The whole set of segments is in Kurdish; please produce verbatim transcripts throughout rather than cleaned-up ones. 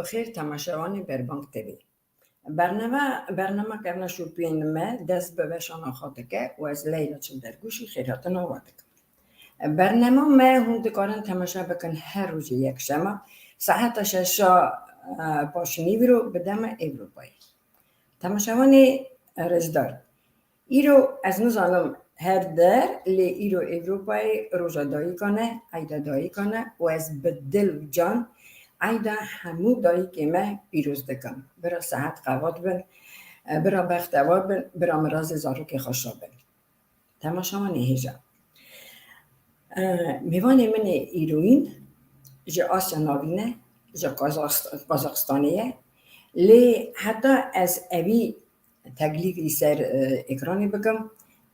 Xêr temaşevanê Berbang T V. Bername, bernama kevna şopiyên me dest bi veşana xwe dike û ez Leyla Çildergûşî xêrhatina we dikim. Bernama me hûn dikarin temaşe bikin her rojê yekşema saeta şeşa, e, paşnîvro bi dema Ewropayê. Temaşevanê rêzdar, îro ez nizanim her der, lê îro Ewropayê roja dayika ne, eyda dayika ne û ez bi dil û can eyda hemû dayikê me pîroz dikim. Bira sehet qevat bin, bira bextewar bin, bira mirazê zarokê xweşa bin. Temaşevanê hêja. E, mêvanê min ê îroyîn ji Asya Navîn e, ji Kazax-, Kazaxistanê ye. Lê heta ez evî teklîf li ser, e, ekranê bikim,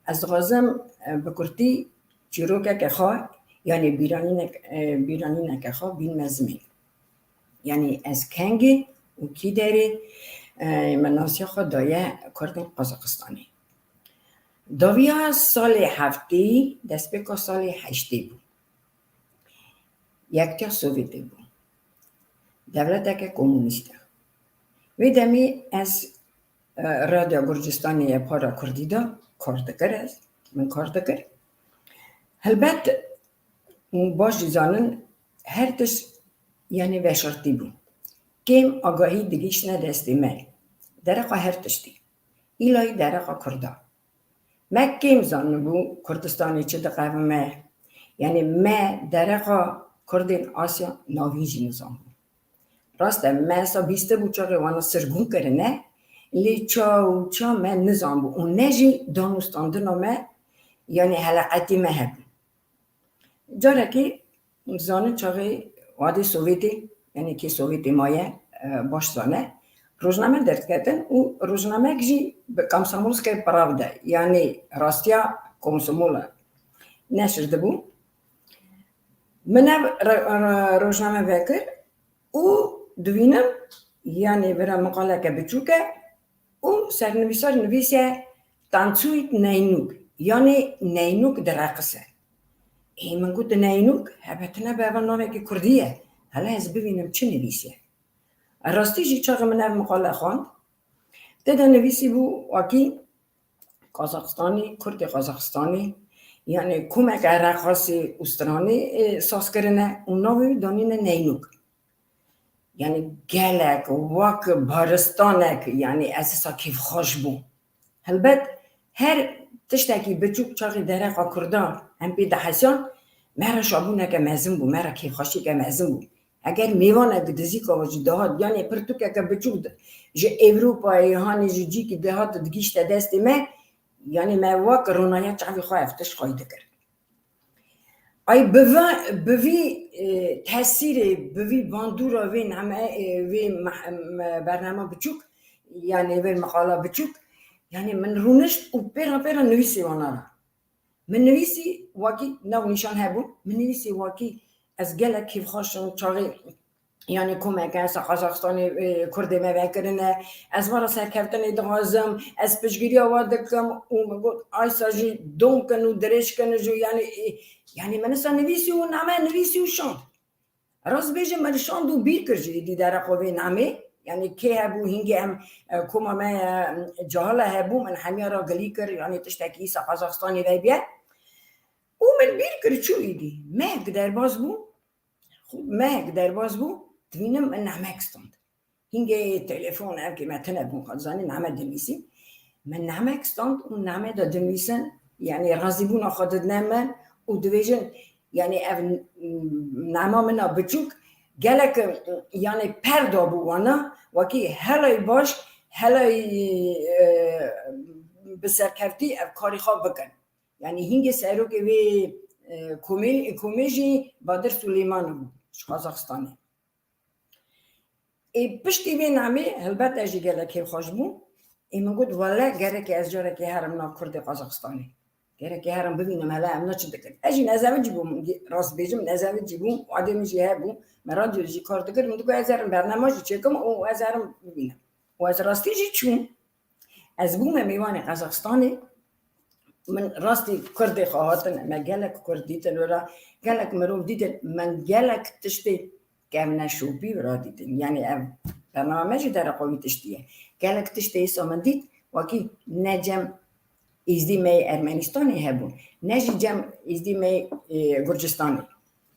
ez dixwazim, e, bi kurtî çîrokeke xwe, yanî bîranînek-, e, bîranîneke xwe bînme zimên. Yanî ez kengê û kî derê, e, min nasiya xwe daye Kurdên Qazaxistanê. Dawiya salê heftê, destpêka salê heştê bû. Yektiya Sovyetê bû. Dewleteke komûnîst e. Wê demê ez, e, Radyo Gurcistanê ya para Kurdî de kar dikir ez, min kar dikir. Helbet, hûn baş jî zanin, her tişt, yanî, veşartî bû. Kêm agahî digihîştine destê me. Dereqa her tiştî. Îlayî dereqa Kurda. Me kêm zanibû Kurdistanê çi diqevime. Yanî me dereqa Kurdên Asya Navîn jî nizanbû. Rast e, me esa bîstibû çaxê wana sirgûn kirine, lê ça û ça me nizanbû û ne jî danûstandina me, yanî heleqetî me hebû. Carekê, zanin çaxê wadê Sovyetê, yanî kê Sovyetê maye, e, baş zane, rojname derdiketin û rojnamek jî bi Komsomolskaya Pravda, yanî Rastiya Komsomola neşir dibû. Min ev re-, re-, rojname vekir û dibînim, yanî vira miqaleke biçûk e û sernivîsar nivîsiye Tancuit Neynûk, yanî Neynûk direqise. Ê, min got, Neynûk? Hebe tine be, eva navekî kurdî ye. Hele ez bibînim çi nivîsiye. Rastî jî çaxê min ev miqale xwend, tê de nivîsî bû wakî Qazaxistanî, Kurdê Qazaxistanî, yanî komeke reqasî û stranî, ê, saz kirine û navê wî danîne Neynûk. Yanî gelek wek baristanek, yanî ez esa kêfxweş bûm. Helbet her tiştekî biçûk çaxê dereqa Kurdan em pê dihesiyan, me re şabûneke mezin bû, me re kêfxweşiyeke mezin bû. Eger mêvanek dizîka we jî dihat, yanî pirtûkeke biçûk di-, ji Ewropayê, hanê ji cîkî dihat digihîşte destê me, yanî me wek ronaya çavê xwe ev tişt xwey dikir. Ay bi va-, bi vî, e, tesîrê, bi vî bandûra vê name, e, vê meh-, me-, bernama biçûk, yanî vê miqala biçûk, yanî min rûnişt û pêra pêra nivîsî wana re. Min nivîsî wakî nav nîşan hebû, min nivîsî wakî ez gelek kêfxweş im, çaxê, yanî komeke esa Qazaxistanê, e, Kurdê me vekirine, ez vara serkeftinê dixwazim, ez piştgiriya we dikim û min got, aysa jî dom kin û dirêj kin jî, yanî, e, yanî min esa nivîsî û name nivîsî û şand. Rast bêjim, min şand û bîr kir jî êdî dereqa vê namê. Yanî kê hebû, hingê em, e, koma me, e, cahile hebû, min hemiya re gilî kir, yanî tiştekî îsa Qazaxistanê vebiye. Û min bîr kir çû êdî. Mehek derbas bû, xwe mehek derbas bû, dibînim min namek stand. Hingê telefon, ev kê me tune bûn, xwe dizanî name dinivîsî. Min namek stand û name de dinivîsin, yanî razîbûna xwe didine min û dibêjin, yanî ev n-, nama min a biçûk, gelek, yanî per dabû wana, wekî helay baş, helay, e, bi serkevtî ev karê xwe bikin. Yanî hingê serokê vê, e, komê-, komê jî Badir Suleymanov bû, ji Qazaxistanê. Ê, piştî vê namê, helbet ez jî gelek kêfxweş bûm. Ê, min got, wele, gerek e ez carekê herim nav Kurdê Qazaxistanê. Gerek e herim bibînim, hele em na çi dikin. Ez jî nezewicî bûm, rast bêjim, nezewicî bûm, wadê min jî hebû, me radyo jî kar dikir, min digot, ez herim bernama jî çêkim û ez herim bibînim. Û ez rastî jî çûm. Ez bûme mêvanê Qazaxistanê, min rastî Kurdê xwe hatin, me gelek Kurd dîtin, wela gelek mirov dîtin, min gelek tiştê kevne şopî radîtin. Yanî ev bername jî dereqa wî tiştî ye. Gelek tiştê îsa min dît, wekî ne cem êzdî me yê Ermenistanê hebûn, ne jî cem êzdî me yê, e, Gurcistanê.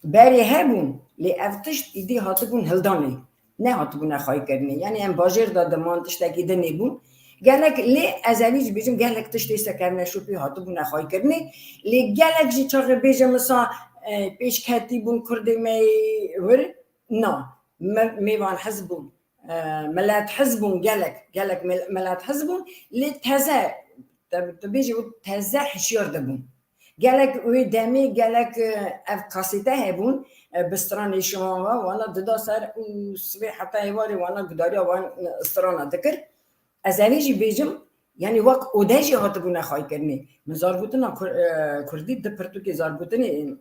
Berê hebûn, lê ev tişt îdî hatibûn hildanê, nehatibûne xwaykirinê. Yanî em bajêr de diman tiştekî dinê bûn. Gelek, lê ez evî jî bêjim, gelek tiştê sekevne şopî hatibûne xwaykirinê. Lê gelek jî çaxê bêjim wisa, e, pêşketî bûn kurdê me yê wir. Na, me-, mêvan hez bûn, e, milet hez bûn, gelek, gelek mil-, milet hez bûn. Lê teze, te, te bêjî û teze hişyar dibûn. Gelek wê demê, gelek, e, ev kasete hebûn, e, bi stranê şima ve, wana dida ser û sibê heta êvarê wana gudariya wan, e, strana dikir. Ez evê jî bêjim, yanî wek ode jî hatibûne xwaykirinê. Min zargotina Kur-, e, kurdî di pirtûkê zargotinê, e,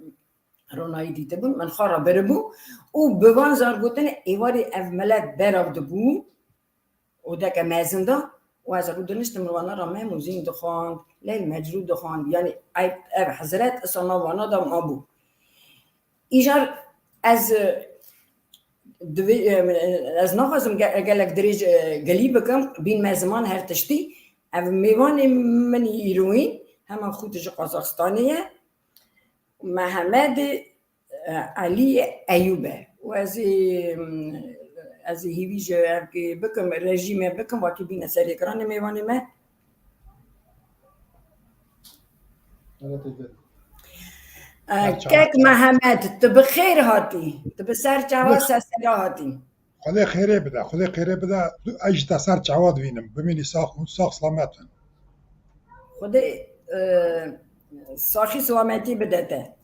ronayî dîtibûn, min xwe re biribû û bi van zargotinê êvarê ev milet berav dibû, odeke mezin de, û ez rûdiniştim li wana re Mem û Zîn dixwand, Leyl Mecrû dixwand, yanî ev, ev hezret isa nav wana de mabû. Îcar ez, e, divê, e, ez naxwazim ge-, gelek dirêj, e, gilî bikim, bîn me ziman her tiştî. Ev mêvanê min îroyîn, hema xût ji Qazaxistanê ye. Mehemedê, e, Elî Eyûb e. Û ez ê, ez ê hîvî ji evkê bikim, rejîmê bikim, wekî bîne ser ekranê mêvanê me. E, Kek Mehemed, tu bi xêr hatî. Tu bi ser çava sesera hatî. Xwedê xêrê bide, Xwedê xêrê bide. Ez ji te ser çawa dibînim. Bimînî sax, sax selamet in. Xwedê, e, saxî selametî bide te.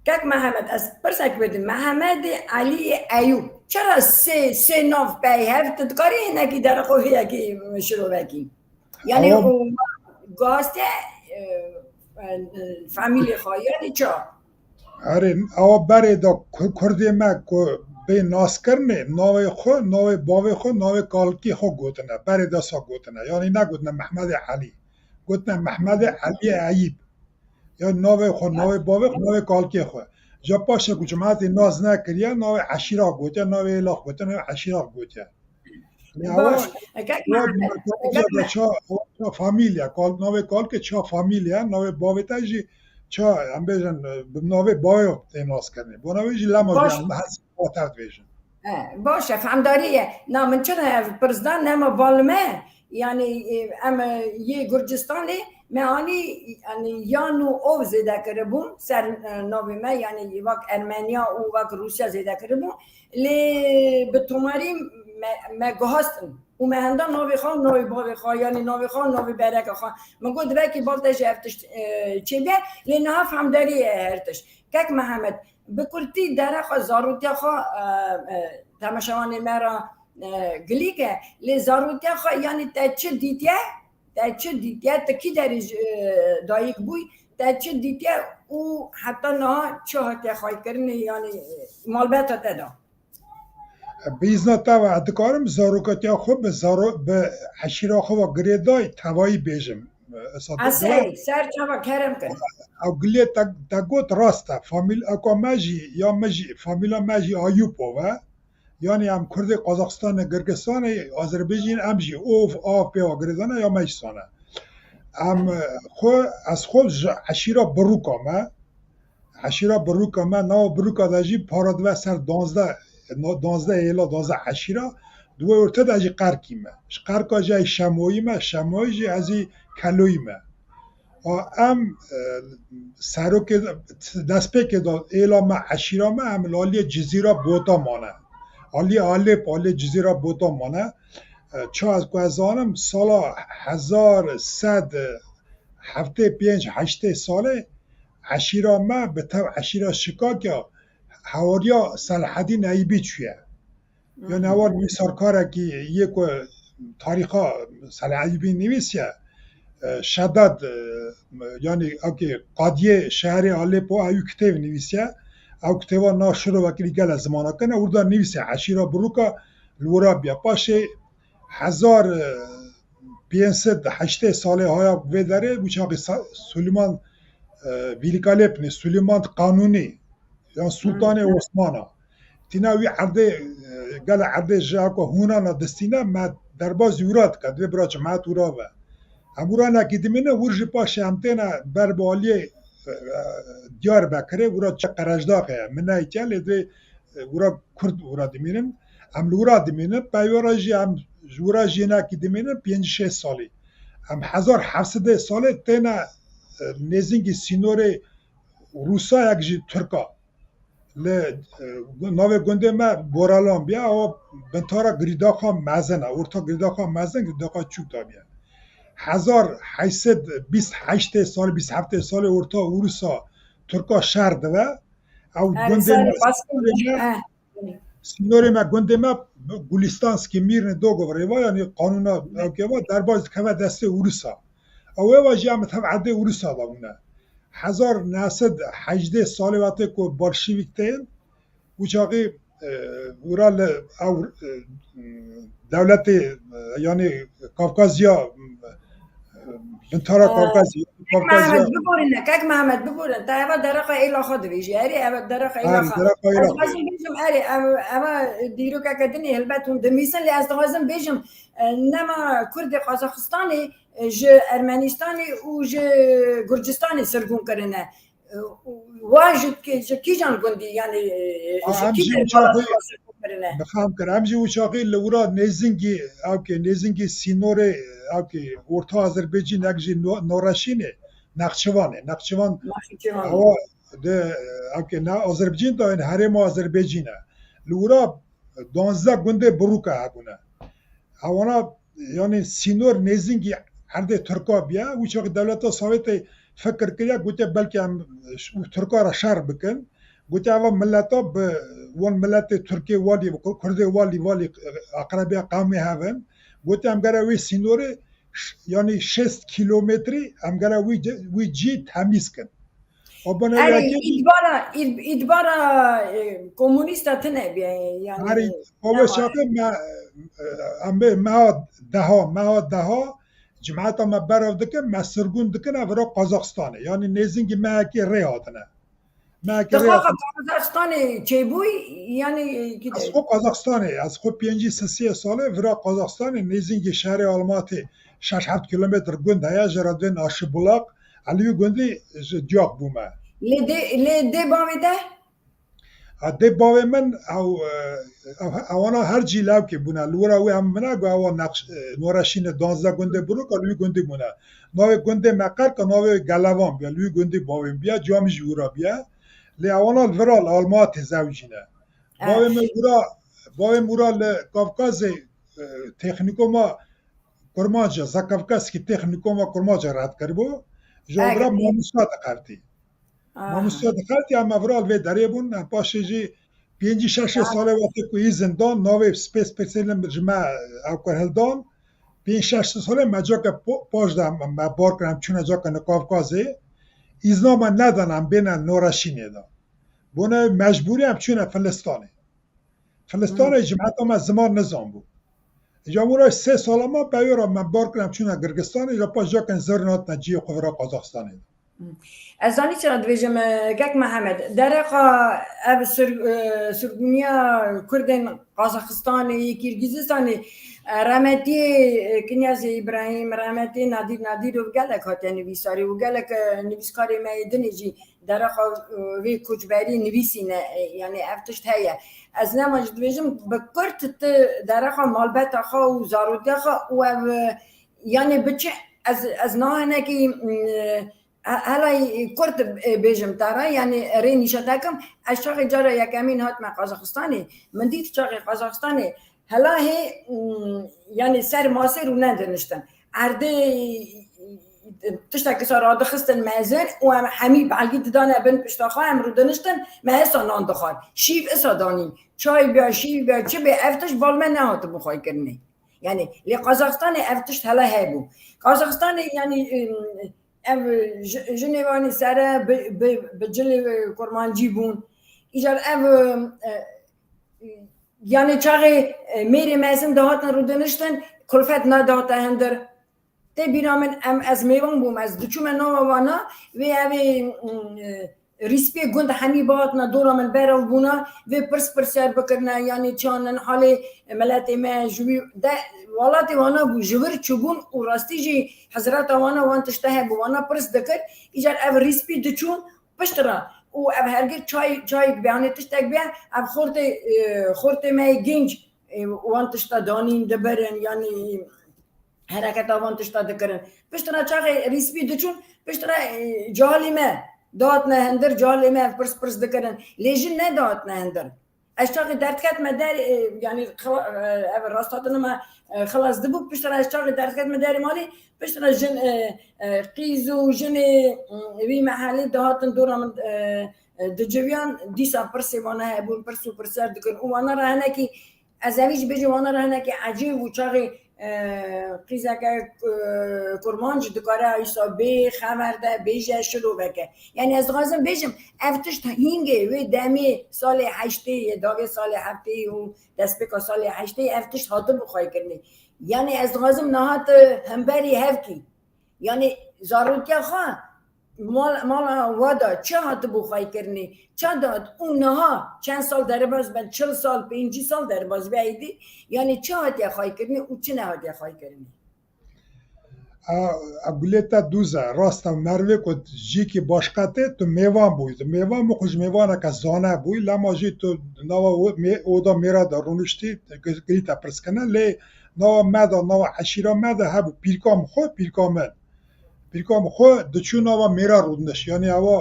Kek Mehemed, ez pirsek bidim. Mehemedê Eliyê Eyûb. Çira sê, sê nav pey hev? Tu dikarî hinekî dereqo hêyekî şirovekî? Yanî Ewa û gazte, e, e, famîlê xwe, yanî ça? Erê, ewa berê de ku-, kurdê me ku bê naskirinê, navê xwe, navê bavê xwe, navê kalkê xwe gotine. Berê de sa gotine. Yanî negotine Mehmedê Elî. Gotine Mehmedê Eliyê Eyîb. Ya navê xwe, navê bavê xwe, navê kalkê xwe. Ja paşê ku cemaetê nas nekiriye, navê eşîra gotiye, navê êla xwe gotiye, navê eşîra gotiye. Baş. Kek Mehemed, kek Mehemed. Ça, ça famîlya, kal-, navê kalkê ça famîlya, navê bavê te jî ça, em bêjin, bi navê bavê tê naskirinê. Bona wê jî lema Baş. Em hez water dibêjin. E, baş e, fehmdarî ye. Na, min çira ev pirs da, nema bal me, yanî, e, em, e, yê Gurcistanê, me anî, yanî, yan û ov zêde kiribûn ser, e, navê me, yanî, wek Ermeniya û wek Rûsya zêde kiribûn. Lê bi tomarî me, me guhastin. Û me henda navê xwe û navê bavê xwe, yanî navê xwe û navê bereka xwe. Min got, belkî bav te jî ev tişt, e, çêbe, lê niha fehmdarî ye her tişt. Kek Mehemed, bi kurtî dereqa zarotiya xwe, e, e, temaşevanê me re, e, gilî ke, lê zarotiya xwe, yanî te çi dîtiye, te çi dîtiye, tu kî derê ji, e, dayik bûy, te çi dîtiye û heta niha çi hatiye xwaykirinê, yanî, e, malbeta te de? Bi îzna te ve, ez dikarim zarokatiya xwe bi zaro-, bi eşîra xwe ve girêdayî tevayî bêjim. Esad Esey, ser çava kerem kin. Ew gilê te, te got rast e. Famîl-, eka me jî, ya me jî, famîla me jî Ayûpov e. Yanî em Kurdê Qazaxistanê, Girgistanê, Azerbaycanê em jî ov, av pê ve girêdane ya me jî sane. Em, e, xwe, ez xwe ji eşîra Birûka me. Eşîra Birûka me, nava Birûka de jî para dibe ser duwazdeh, no-, duwazdeh êla, duwazdeh eşîra, di wê orte de jî Qerkî me. Ji Qerka jî ez Şemoyî me, Şemoyî jî ez jî Keloyî me. A, em, e, serokê, destpêkê de êla me, eşîra me, em li aliyê Cizîra Bota mane. Aliyê Alêp, aliyê Cizîra Bota mane. E, ça ez ku ez zanim, sala hezar sed heftê pênc heştê salê, eşîra me bi tev eşîra Şikakya hewariya Selahedîn Eyûbî çûye. Yanî ewa nivîsarkarekî yê ku tarîxa Selahedîn Eyûbî nivîsiye, e, Şedad, e, yanî ewkê qadiyê şehrê Aleppo ew kitêb nivîsiye. Ew kitêba na şirovekirî gele zimana kine, orada nivîsiye eşîra Birûka li wira biya. Paşê hezar, e, pênc sed heştê salê haya vê derê, wî çaxî Sa-, Sulîman, e, Vîlîkalêpnê, Sulîman Qanûnî, yan Sultanê Osmana. Tîna wî erdê, e, gele erdê ji eko hûnana distîne, me derbazî wira dike, divê bira cemaet wira ve. Em wira nekî dimîne, wir jî paşê em têne ber bi aliyê, e, e, Diyarbekirê, wira çi Qerejdaxê ye. Min neyke lê divê, e, wira Kurd wira dimînin. Em li wira dimînin, peyvera jî em ji wira jî nekî dimînin, pêncî şêst salî. Em hezar heft sedê salê têne, e, nêzîngî sînorê Rûsayek jî Tirka. Li, e, navê gundê me Boralan biya, ew bintara girîdaxa mezin e, orta girîdaxa mezin, girîdaxa çûk dabiye. Hezar heyt sed bîst heştê salê, bîst heftê salê orta Ûrisa Tirka şer dive. Ew Erê, gundê me, sînorê me, eh. Sînorê me, gundê me Gulistanskî Mîrnê Dogov rêva, yanî qanûna ewkê va, derbas dikeve destê Ûrisa. Ew ê va jî em tev erdê Ûrisa de bûne. Hezar neh sed hejdê salê wextê ku bolşevîk tên, û çaxî, e, wira li ew, e, dewletê, e, yanî Kavkazya, e, bintara Kavkazya, Kavkazya. Mehmet, biborîne, kek Mehmet, biborîne. Te eva dereqa êla xwe dibêjî. Erê, eva dereqa êla xwe. Dereqa êla xwe. Ez dixwazim bêjim, erê, ev, eva dîrokeke din ê, helbet hûn dinivîsin, lê ez dixwazim bêjim, e, nema Kurdê Qazaxistanê, e, ji Ermenistanê û ji Gurcistanê sirgûn kirine. Wa ji, ji kîjan gundî, yanî, e, ji kîjan welatê kirine? Bixam kir. Em jî wî çaxî li wira nêzingî, ewkê, nêzingî sînorê, ewkê, Orta Azerbaycan, nek jî No-, Noreşînê, Nexçivanê. Nexçivan. Nexçivan. Ewa de, ewkê, ne Azerbaycan da, herêma Azerbaycan e. Li wira duwazdeh gundê birûka hebûne. Ewana, yanî sînor nêzîngî erdê Tirka biye. Wî çaxî dewleta Sowêtê fikir kiriye, gotiye belkî em û Tirka re şer bikin. Gotiye eva mileta bi wan miletê Tirkê walî, Kurdê walî, walî aqrebiya qewmê hev in. Gotiye em gere wê sînorê ş-, yanî şêst kîlometrî em gere wî ce-, wî cî temîz kin. Erê, îdbara, îd-, îdbara, e, komunîsta tine bîye, yanî. Erê, baba şaxê me, e, em bê meha deha, meha deha cimeta me berev dikin, me sirgûn dikin, ev ra Qazaxistanê. Yanî nêzîngî mehekê rê hatine. Mehekê rê hatine. Qazaxistanê çêbûy, yanî, e, kî Ez xwe Qazaxistanê, ez xwe pêncî sisiyê salê vira Qazaxistanê, nêzîngî şerê Almatê şeş heft kilometr gund heye, jê re dibên Aşibulaq, Elî wî gundî ji Ciyaq bûme. Lê dê, lê dê bavê te? Ha, dê bavê min, ew, e, ew, ewana her cî lewkê bûne. Li wira wê em min e, got ewa Neqş-, e, Noreşînê duwazdeh gundê birûka li wî gundî bûne. Navê gundê me Qerka, navê Gelevan bûye. Li wî gundî bavê min bûye, ciya min jî wira bûye. Lê ewana li vira li Almatê zewicîne. Eh. Bavê min wira, bavê min wira li Kavkazê, e, teknîkoma Kurmanca, Zakavkaskî Teknîkoma Kurmanca red kiribû. Ji Ege. Obra mamosta dixebitî. Aha. Mamosta dixebitî, em evra li vê derê bûn. Em paşê jî pêncî şeşê Aha. salê wextê ku îzin dan, navê spes pêsêlin ji me ew kir hildan. Pênc şeş salê me cake po-, paş de me, me bar kir, em çûne cake li Kavkazê. Îzna me nedan em bêne Noreşînê de. Bona mecbûrî em çûne Filistanê. Filistanê Hmm. cimeta me ziman nizanbû. Îca wira sê sala me peyora me bar kirin, em çûne Girgistanê, îca paş cakin zerrin hatine cihê xwe vira Qazaxistanê. Hmm. Ez zanî çira dibêjim, e, Kek Mihemed, dereqa ev sir-, e, sirgûniya Kurdên Qazaxistanê, Kirgizistanê, e, remetiyê, e, Kinyazê Îbrahîm, remetiyê Nadîr Nadîrov gelek hate nivîsarî û gelek, e, nivîskarê me yê dinê jî derexa, e, vê koçberî nivîsîne, e, yanî ev tişt heye. Ez nema ji dibêjim, bi kurt tu derexa malbeta xwe û zarotiya xwe û ev, e, yanî bi çi ez, ez niha hinekî, m, e, he-, hela kurt, e, bêjim te re, yanî rê nîşe te kim, ez çaxê cara yekemîn hatime Qazaxistanê, min dît çaxê Qazaxistanê hela hê, m, yanî ser masê rû nediniştin. Erdê tiştek kisa radixistin mezin û em hemî belgî didane bin pişta xwe, em rûdiniştin, me esa nan dixwar. Şîv isa danîn. Çay biya, şîv biya, çi bê, ev tişt bal me nehatibû xweykirinê. Yanî, lê Qazaxistanê ev tişt hela hebû. Qazaxistanê, yanî, em, ev ji-, jinê wanî sere bi, bi, bi cilê kurmancî bûn. Îcar ev, e, Yanî çaxê, e, mêrê mezin dihatin rûdiniştin, kulfet nadihate hindir. Tê bîra min em, ez mêvan bûm, ez diçûme nava wana, vê evê, mm, e, Rîspê gund hemî bihatina dora min berev bûna, vê pirs pirsyar bikirine, yanî çi anin halê miletê me ji wî de, welatê wana bû, ji wir çûbûn û rastî jî hizreta wana wan tişte hebû, wana pirs dikir, îcar ev rîspî diçûn pişt re û ev hergir çay, çayek bê, hanê tiştek bê, ev xortê, e, xortê me yê genc, e, wan tişta danîn dibirin, yanî hereketa van tişta dikirin. Piştre çaxê rîspî diçûn, piştre, e, calî me dihatine hindir, calê me ev pirs pirs dikirin. Lê jin nedihatine hindir. Ez çaxê derdketime der, e, yanî xila-, e, ev rasthatina me, e, xilas dibû, piştre ez çaxê derdketime derê malê, piştre jin, e, e, qîz û jinê, e, wî mehelê dihatin dora min, e, e, diciviyan, dîsa pirsê wana hebûn, pirs û pirsyar dikin û wana re hinekî Ez evî jî bêjim, wana re hinekî ecêb û çaxê, e, qîzeke, e, kurmanc dikare wisa bê xever de bêje şiroveke. Yanî ez dixwazim bêjim, ev tişt hîngê wê demê salê heştê yê, dawê salê heftê û destpêka salê heştê yê ev tişt hatibû xwaykirinê. Yanî ez dixwazim niha tu hemberî hev kî. Yanî zarotiya xwe mal-, mala we de çi hatibû xwaykirinê, ça dihat û niha çend sal derbas be, çil sal, pêncî sal derbas be êdî, yanî çi hatiye xwaykirinê û çi nehatiye xwaykirinê? A, a gulê te dûz e, rast e, merivê ku cîkî başqe tê, tu mêvan bûyî, tu mêvan bû, xwe ji mêvaneke zane bûyî, lema jî tu nava o-, mê-, oda mêra de rûniştî, gi-, girî te pirs kine, lê nava me de, nava eşîra me de hebû, pîrka min xwe, pîrka min. Pîrka min xwe diçû nava mêra rûdiniş. Yanî ewa,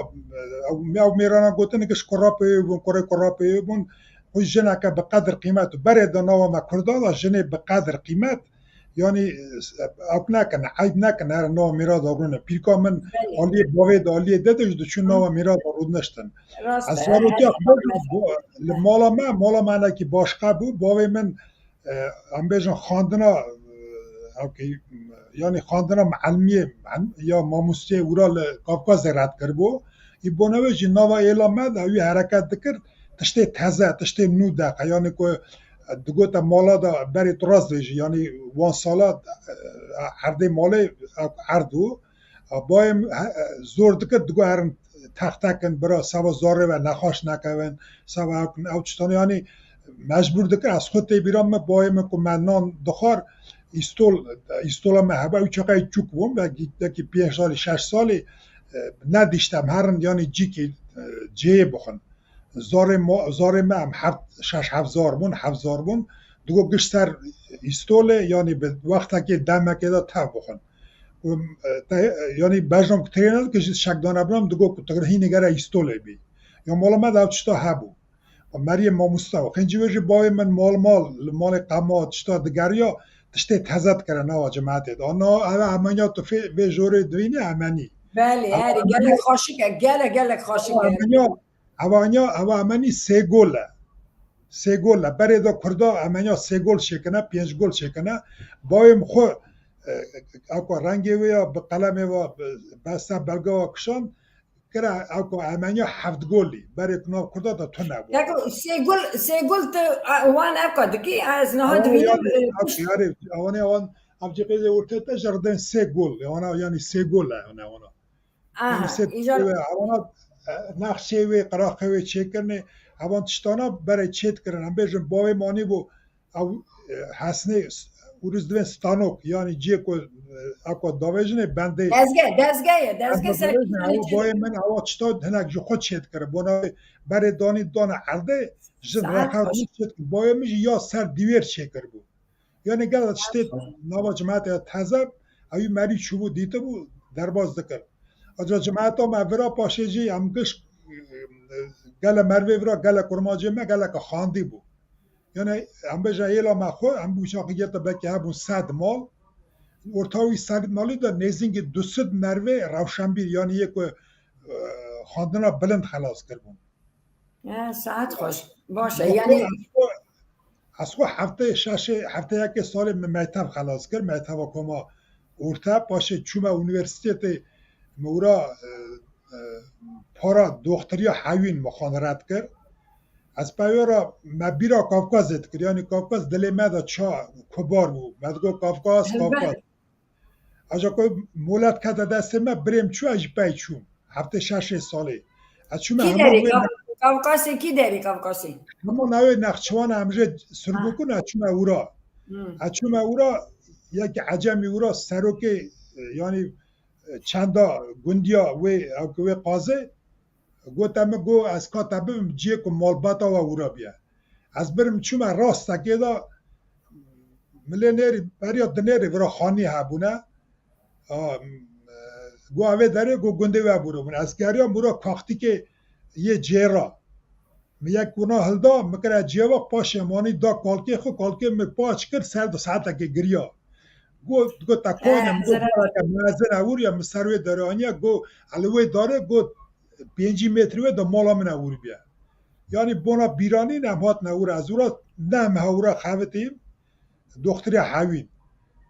ew, ew mêrana gotin, giş kurapê wê bûn, kurê kurapê wê bûn. Xwe jineke bi qedir qîmet û berê de nava me Kurda de jinê bi qedir qîmet. Yanî, ew nekin, eyb nekin, her nava mêra de rûne. Pîrka min Belê. aliyê bavê de, aliyê dede jî diçû nava mêra de rûdiniştin. Rast Ez e, zarotiya her xwe, li mala me, mala me hinekî başqe bû. Bavê min, e, em bêjin xandina, e, ewkî, yanî xandina mielimiyê, ya mamosteyê wira li Kafkazê red kiribû. Î bona wê jî nava êla me de wî hereket dikir, tiştê teze, tiştê nû de, yanî ku digote mala de berê tu rast vêjî, yanî wan sala, e, erdê malê, e, erd û, e, bayê min, e, zor dikir, digo herin texte kin, bira, seba zarê ve nexweş nekevin, seba ew kin, ew tiştan, yanî mecbûr dikir. Ez xwe tê bîra min, bayê min ku me nan dixwar, îstol, îstola me hebe, ew çaxê çûk bûn, belkî, belkî pênc salî, şeş salî, e, nedîştem herin, yanî cîkî, e, cêyê bixwin. Zarê mo-, zarê me em heft, şeş heft zar bûn, heft zar bûn. Digo giş ser îstolê, yanî bi wextekê demekê de tev bixwin. Û, e, te, yanî bejnam ku têrê nedike jî şekdane binam, digo ku tu hînî gere îstolê bî. Ya mala me de ev tişta hebû. Meriyê mamoste û xêncî wê jî bavê min mal mal, li malê qema tişta digeriya, tiştê teze dikire nava cemaetê de. Ana, ev emenya tu fê, vê jorê divînî emenî. Belê, Ev herî, emenya gelek xweşik e, gelek, gelek xweşik e. Emenya, ev anya, ev emenî sê gol e. Sê gol e. Berê de Kurda emenya sê gol çêkine, pênc gol çêkine. Bavê min xwe, e, eko rengê wê ya bi qelemê ve, bi, beste belge ve kişand, kira eko emenya heft golî. Berê ku nav Kurda de tune bû. Eko sê gol, sê gol tu, a, wan eko dikî, ez niha Ewan divînim, yani, e, ew, yani, ewan, ewan, ev cihêzê ortê te ji ridên sê gol. Ewana, yani sê gol e, yani, ewana. Aha, Em sê îcar ewana, e, nexşê wê, qiraqê wê çêkirinê, evan tiştana berê çêdikirin. Em bêjin bavê manî bû, ew, e, hesnê, s-, ûriz divên stanok, yanî ciyê ku, e, ew ku davêjinê bendê. Dezge, dezge ye, dezge Em ser davêjin, ew bayê min ewa tişta hinek ji xwe çêdikirin. Bona wê berê danî dane erdê, jin Saet reqe xweş. rû çêdikirin. Bayê min jî ya ser dîwêr çêkiribû. Yanî gel tiştê nava cemaetê ya teze, ewî merî çûbû dîtibû, derbas dikir. Aca cemaeta me vira paşê jî em giş, gele mervê vira, gele kurmacê me geleke xandî bû. Yanî em bêje êla me xwe, em bû çaxî gerte belkî hebûn sed mal. Orta wî sed malî de nêzîngî du sed mervê rewşenbîr, yanî yê ku, e, xandina bilind xelas kiribûn. Ya, saet xweş. Baş e, yanî ez xwe, ez xwe heftê şeşê, heftê yekê salê min mektev xelas kir, mekteva koma orta, paşê çûme unîversîtetê, min wira, e, e, para doxteriya hewîn min xwe red kir. Ez peywera me bîra Kafkazê dikir, yanî Kafkaz dilê me de ça kubar bû. Me digot Kafkaz, Elbet. Kafkaz. Aja ku molet kete destê me, birêm çû, ez ji pey çûm. Heftê şeşê salê. Ez çûme Kî hema derê? wê Kav-, Kavkasê kî derê Kavkasê? Hema navê Nexçiwan em jê Sirgûkûn ez çûme wira. Hmm. Ez çûme wira, yekî Ecemî wira serokê, e, yanî, e, çenda gundiya wê, ew ki wê qazê, gote min, got, ez ka te bibim ciyê ku malbata we wira biye. Ez birim çûme rastekê de, milê nêrî, beriya dinêrê vira xanî hebûne. A, m-, e, got, evê derê, got, gundê we bûribûn. Ez geriyam wira kaxtîkê yê cêra. Min yek wina hilda, min kire cêva, paşê manî da kalkê xwe, kalkê min paç kir, ser di saetekê giriya. Got, got, te koyne, min got, zira- bareke mezin e wiriya, min ser wê derê aniye, got, eli wê darê, got, pêncî metrî wê de mala min e wiribiye. Yanî bona bîranîn em hatine wira, ez wira ne em hewra xevitîm, doxtirê hewîn.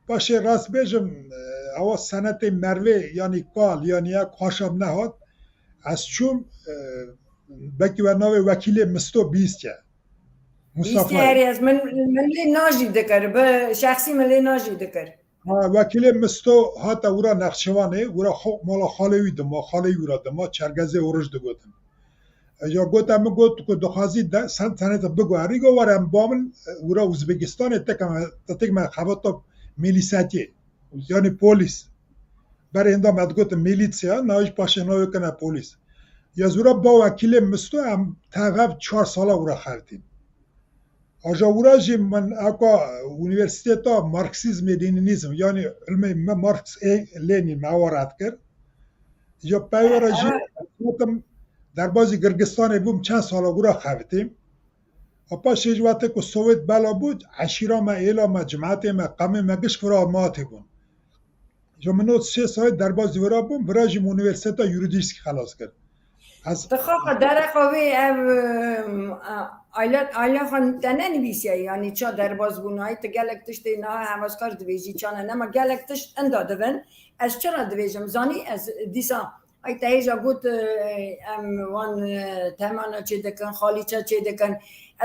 Paşê rast bêjim, e, ewa senetê mervê, yanî kal, yanî ya kaşam nehat, ez çûm, e, belkî we navê wekîlê Misto bîst ye. Mustafa. Bîst ye, ez min, min lê najî dikir, bi şexsî min lê najî dikir. Ha, wekîlê Misto hate wira Nexçiwanê, wira xo-, mala xalê wî dima, xalê wî wira dima, Çergezê Orij digotin. E, ya gote min, got ku dixwazî de-, sen tenê te biguherî, go were em ba min, e, wira Uzbekistanê teke me, te tek me xebata milîsetiyê, yanî polîs. Berê hinda me digotin milîsya, na jî paşê navê kene polîs. Ya ez wira ba wekîlê Misto, em tev hev çar sala wira xevitîn. Aja wira jî min eka unîversîteta Marksîzmê Lenînîzm, yanî ilmê me Marks ê Lenîn me ewa red kir. Ya peyvera jî hatim derbazî Girgistanê bûm, çend sala wira xevitîm. A paşê jî wextê ku Sowêt bela bû, eşîra me, êla me, cimetê me, qemê me giş vira Almanyatê bûn. Ji min ot sê salê derbazî vira bûm, vira jî min unîversîteta Yurudîskî xelas kir. Ez Ti xaxa dereqa wê ev, em, a, ayla, ayla xwe te nenivîsiye, yanî ça derbaz bûn, ay ti gelek tiştê niha heveskar dibêjî, ça ne, nema gelek tişt inda divin. Ez çira dibêjim, zanî ez dîsa, ay te hêja got, e, em wan, e, temana çê dikin, xalîça çê dikin.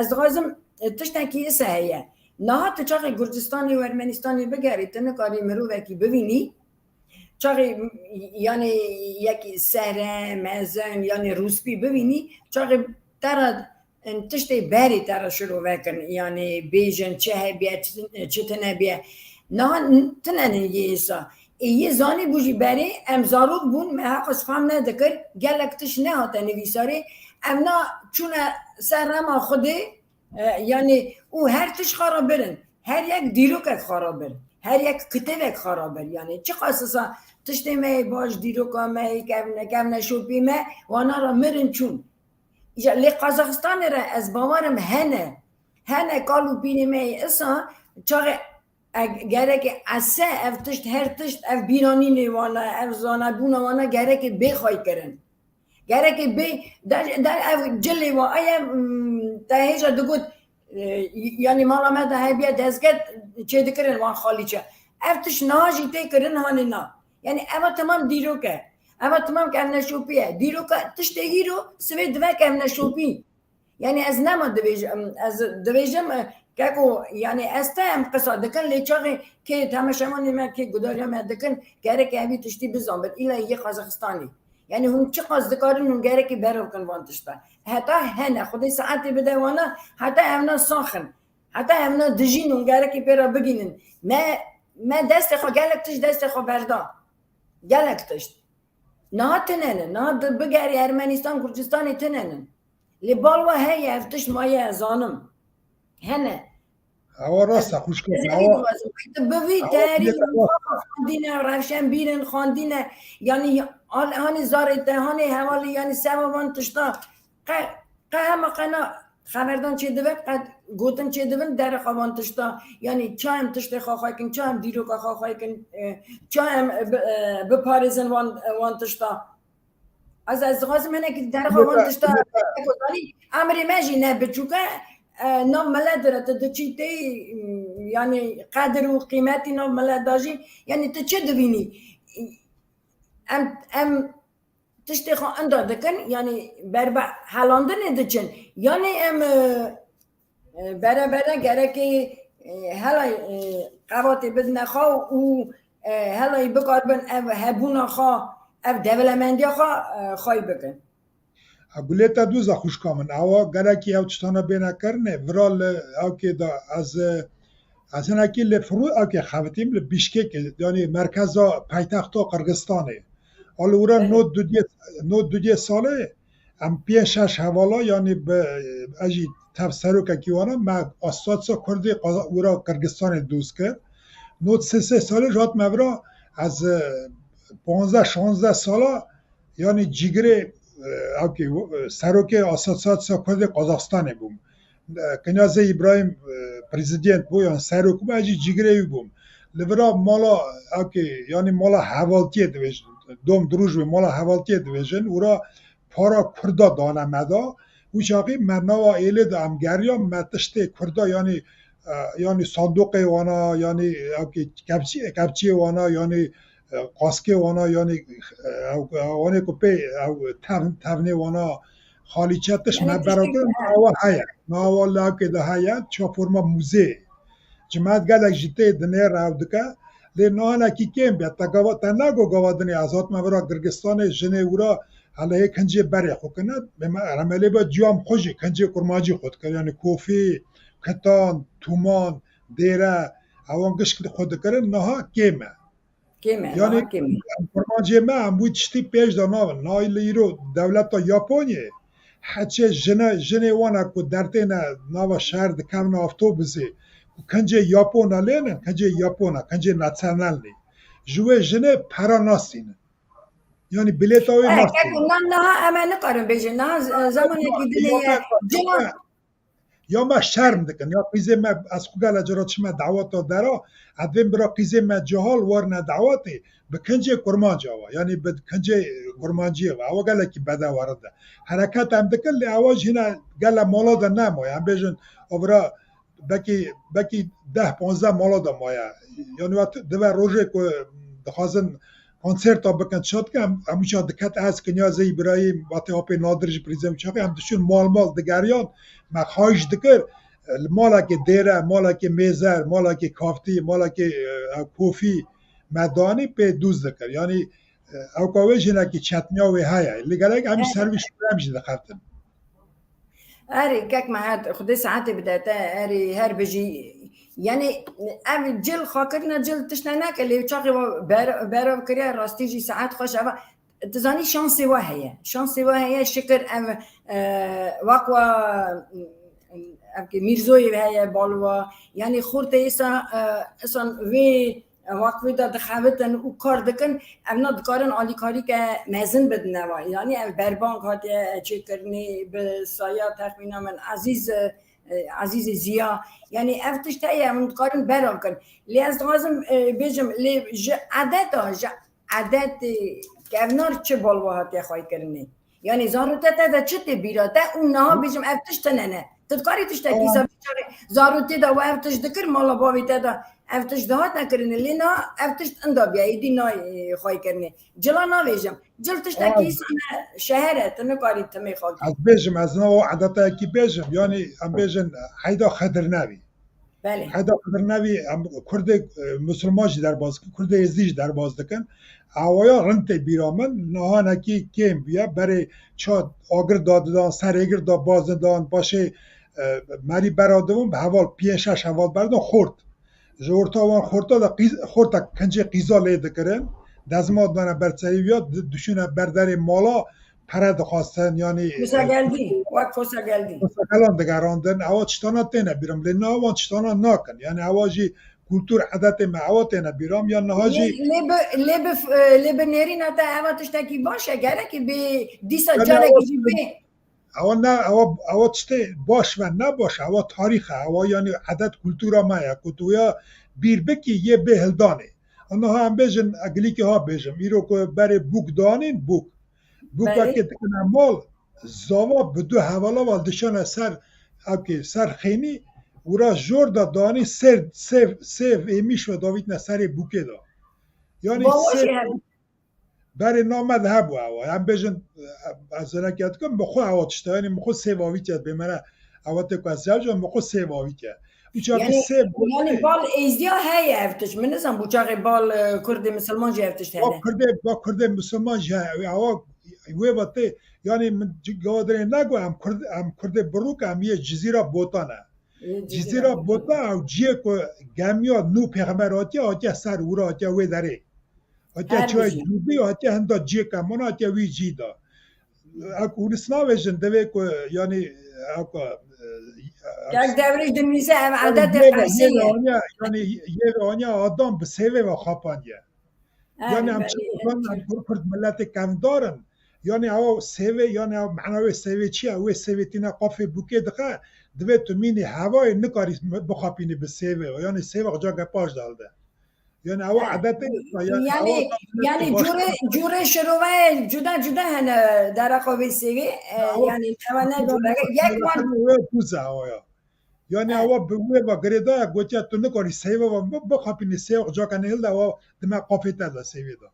Ez dixwazim, e, tiştekî ise heye. Niha tu çaxê Gurcistanê û Ermenistanê bigerî, tu nikarî mirovekî bivînî. Çaxê, yanî yekî sere, mezin, yanî rûspî bivînî, çaxê te re, tiştê berê te re şirove kin, yanî bêjin çi hebiye, çi, çi tune biye. Niha n-, tune nin yê êsa. Ê yê zanî bû jî berê, em zarok bûn, me heqas fam nedikir, gelek tişt nehate nivîsarê, em na çûne ser rema Xwedê, E, yanî û her tişt xwe re birin. Her yek dîrokek xwe re bir. Her yek kitêbek xwe re bir. Yanî çiqas isa tiştê me yê baş, dîroka me yê kevne, kevneşopî me, wana re mirin çûn. Îja lê Qazaxistanê re ez bawerim hene. Hene kal û pîrê me yê isa çaxê e, gereke ese ev tişt, her tişt, ev bîranînê wana, ev zanebûna wana gereke bê xwey kirin. Gereke bê, der, der ev cilê wa, eye, mm, te hêja digot, e, yanî mala me de hebiye dezget çêdikirin wan xalîçe. Ev tişt niha jî tê kirin hanê na. Yanî eva temam dîrok e. Eva temam kevneşopî ye. Dîroka tiştê îro sivê dive kevneşopî. Yanî ez nema dibêjim, ez dibêjim, e, keko, yanî ez te em qisa dikin, lê çaxê kê temaşevanê me, kê gudariya me dikin, gerek evî tiştî bizanbin. Îla yê Qazaxistanê. Yanî hûn çiqas dikarin hûn gerekî berevkin van tişta. Heta hene, Xwedê saetê bide wana, heta evna saxin. Heta evna dijîn hûn gerekî pê re bigînin. Me, me destê xwe, gelek tişt destê xwe berda. Gelek tişt. Niha tune ne. Niha di-, bigerî Ermenîstan, Gurcistanê tune ne. Lê bal we heye, ev tişt maye, ez zanim. Hene. Ewa rast e, xwişka. Ez ê bixwazim. Tu bivî terî, xwandîne, rewşenbîrin, xwandîne. Yanî, han-, hanî zarê te, hanê hevalî, yanî seva van tişta. Qe-, qe hema qena xeberdan çêdibin, qe gotin çêdibin, derê xwe van tişta. Yanî, ça em tiştê xwe xwe kin, ça em dîroka xwe xwe kin, e, ça em, e, bi-, e, biparêzin wan, e, wan tişta. Ez, ez dixwazim hinekî derxwe van tişta, zanî, emrê me jî ne biçûk e, e, nav milet dire tu diçî tê, yanî qedir û qîmetî nav milet da jî, yanî tu çi divînî? Em, em tiştê xwe inda dikin, yanî berbe helandinê diçin. Yanî em, e, E, bere bere gerekê, e, helay, e, qevatê bidine xwe û, e, helay bikaribin ev hebûna xwe, ev dewlemendiya xwe, e, xwey bikin. Gulê te dûza xwişka min. Ewa gelekî ew tiştana bêne kirinê. Vira li ewkê de ez, ez hinekî li Firû ewkê xevitîm, li Bîşkekê, yanî merkeza paytexta Qirgistanê. A li wira not dudiyê, not dudiyê salê em pênc şeş hevala, yanî bi, ez jî tev serokekî wana, me Asosiyasya Kurdê Qaza-, wira Qirgistanê dûz kir. Not sê sê salê ji hat me vira ez, e, panzdeh şanzdeh sala, yanî cîgirê, e, ewkê, e, serokê Asosiyasya Kurdê Qazaxstanê bûm. E, Kinyazê Îbrahîm, e, prezident bû, yan serok bû, ez jî cîgirê wî bûm. Li vira mala, ewkê, yanî mala hevaltiyê dibêjin, dom dirûj wê mala hevaltiyê dibêjin, wira para Kurda dane me da. Wî çaxî me nava êlê de em geriya, me tiştê Kurda, yanî, e, yanî sandoqê wana, yanî ewkê kepçî-, kepçiyê wana, yanî e, qaskê wana, yanî, e, ew, ew, wanê ku pê, ew, tevn-, tevnê wana, xalîçe, tişt me berew kir, niha ewa heye. Niha ewa li ewkê de heye, çi forma muzeyê. Cimet gelek jî tê dinêre ew dike. Lê nihanekî kêm be. Te gava, te nago gava dinê, ez hatime vira Girgistanê, jinê wira hele hê kincê berê xwe kine. Bê me, remelê be ciyam xwe jî, kincê kurmancî xwe dikir. Yanî kofî, kitan, tûman, dêre, ewan gişk xwe dikirin, niha kêm e. Kêm e, Yanî, niha kêm e. Em kurmancê me, em wî tiştî pêş de navin. Nayê li îro dewleta Yaponyê, heçê jine, jinê wan e ku dertêne nava şehir dikevin avtobusê, ku kincê Yapona lênin, kincê Yapona, kincê nasyonal nê. Ji wê jinê pera nastînin. Yanî bilêta wê Eh, nastînin. Keko, nan niha em ê nikarin bêjin. Niha z-, zamanekî dinê ye. Cina Ya me şerm dikin, ya qîzê me, ez xwe gele cara çime daweta dera, ez vêm bira qîzê me cihal warine dawetê, bi kincê kurmanc awa, yanî bi kincê kurmanciyê ve, awa gelekî bede werind e. Hereket em dikin, lê awa jî hîna gele mala de nemaye. Em bêjin, avra bekî, bekî deh panzdeh mala de maye. Yanî wet dive rojê ku dixwazin konserta bikin, çi dikin, em, em wî çax diket ez, Kinyazê Îbrahîm, Vatê Apê Nadir jî prîzem çaxê, em diçûn mal mal digeriyan, me xahiş dikir, e, li malekê dêre, malekê mêzer, malekê kaftî, malekê, e, ew kofî me danî pê dûz dikir. Yanî, e, ewka wê jî hinekî çetniya wê heye. Li gelek em jî ser wî şûre em jî dixeftin. Erê, kek me her, Xwedê saetê bide te, erê, her bijî. Yanî, ev cil, xakirina cil tişte neke, lê çaxê wa ber-, berav kiriye, rastî jî saet xweş eva. Tu zanî şansê wa heye. Şansê wa heye, şikir ev, e, wek wa, ev ki Mîrzoyê heye, bal wa. Yanî xortê îsa, e, îsan vê Waqfê de dixebitin û kar dikin, evna dikarin alîkarîke mezin bidine wa. Yanî ev berbank hatiye çêkirinê bi saya texmîna min Ezîz, e, Ezîzê Ziya. Yanî ev tişt heye, hûn dikarin berav kin. Lê ez dixwazim, e, bêjim, lê ji edeta, ji edetê kevnar çi bal wa hatiye xwaykirinê? Yanî zarûte te de çi tê bîra te û niha bêjim ev tişt tine ne? Tu dikarî tiştekî Tamam. ser çaxê zarûtê de we ev tişt dikir, mala bavê te de ev tişt dihat nekirinê. Lê niha ev tişt inda biya, êdî nayê xwaykirinê. Cila navêjim. Cil tiştekî Tamam. îsane şeher e, tu nikarî timê xakî. Ez bêjim, ez niha o edeteyekî bêjim. Yanî em bêjin heyda Xedir Nevî. Belê. Heda Xedir Nevî, em Kurdê, e, Musulman jî derbas dikin, Kurdê Êzdî jî derbas dikin. Awaya rind tê bîra min, nihanekî kêm bûye, berê ça agir dadidan, ser êgir da baz didan, paşê, e, merî bera dibûn, bi heval piyê şeş heval berdan xort. Ji orta wan xorta da qîz-, xorta kincê qîza lê dikirin, dezma dana ber serî ya, di-, dişûne ber derê mala, pere dixwastin, yanî, Kosa e, Geldî, wek Kosa Geldî. Kosa Gelan digerandin, ewa tiştana têne bîra min, lê niha wan tiştana nakin. Yanî ewa jî kultur, edetê me ewa têne bîra min, yan niha jî Lê, lê bi, lê bi, e, lê bi nêrîna te ewa tiştekî baş e, gerekî bê dîsa Yanî carekî ewa jî bê. Ewa ne, ewa, ewa tiştê baş ve ne baş, ewa tarîx e, ewa yanî edet kultura me ye, ku tu ya bîr bikî yê bê hildanê. Niha em bêjin, egilîkî ha bêjim, îro ku berê bûk danîn, bûk. Bûkekê Belê. dikine mal, zava bi du hevala wan dişane ser, ewkê, ser xênî, û ra jor da danî ser, sêv, sêv êmîş ve davîtine serê bûkê da. Yanî Bawa sêv, jî hebû. berê name de hebû ewa. Em bêjin, ez zênekê dikim, bi xwe ewa tişte, yanî bi xwe sêv avîtiye bê me re, ewa tê ku ez cevca, bi xwe sêv avîtiye. Û çaxê Yanî, sêv yanî bal êzdiya heye ev tişt. Min nizan bû çaxê bal, e, Kurdê Misilman jî ev tişt Ba hene. Kurdê, ba Kurdê Misilman jî heye. Ewa Wê ve tê, yanî min ci-, gava dirê negu em Kurd, em Kurdê birûk, em yê Cizîra Botan e. Cizîra Botan ew ciyê ku gemiya nû pêxember hatiye, hatiye ser wira, hatiye wê derê. Hatiye çiyayê Cûdî, hatiye hinda ciyê kemana, hatiye wî cî de. Ew ku hûn ê navêjin, divê ku, yanî, ew ku, e, Kek Dewrêj dinivîse ev edetê qersê ye. Aniya, yanî, yê ve aniya Adam bi sêvê ve xapandiye. Yanî em çi bikin, em Kurd, Kurd miletê kevndar in. Yanî ew sêvê, yanî ew mena wê sêvê çi ye? Wê sêvê tîne qafê bûkê dixe, divê tu mînî hevayê, nikarî bixapînî bi sêvê. Yanî sêvê xwe cake paş de hilde. Yanî ew edetê, yanî, yanî cûrê, cûrê şiroveyê cuda cuda hene dereqa vê sêvê, e, yanî ew ne cûre yek wan. Wê bûze ew ya. Yanî ewa bi wê ve girêdaya, gotiya tu nikarî sêvê ve bi-, bixapînî, sêvê xwe cake nehilde, ewa dime qafê te de sêvê de.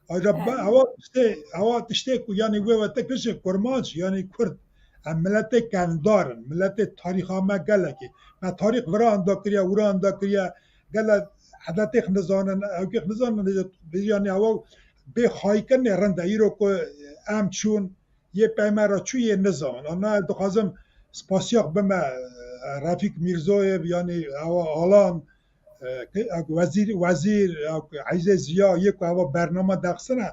Aja ewa tiştê, ewa tiştê ku yanî wê ve te kişê kurmanc, yanî Kurd. Em miletê kevndar in, miletê tarîxa me gelekî. Me tarîx vira enda kiriye, wira enda kiriye, gele edetêx nizanin, ewkêx nizanin, yanî ewa bê xayîkirinê rind e. Îro ku em çûn, yê pey me re çû yê nizanin. Ana dixwazim spasiya xwe bime, e, Refîk Mîrzoyev, yanî ewa Alan, e, ke-, e, wezîr, wezîr, e, Eyzê Ziya, yê ku ewa bername dexsine,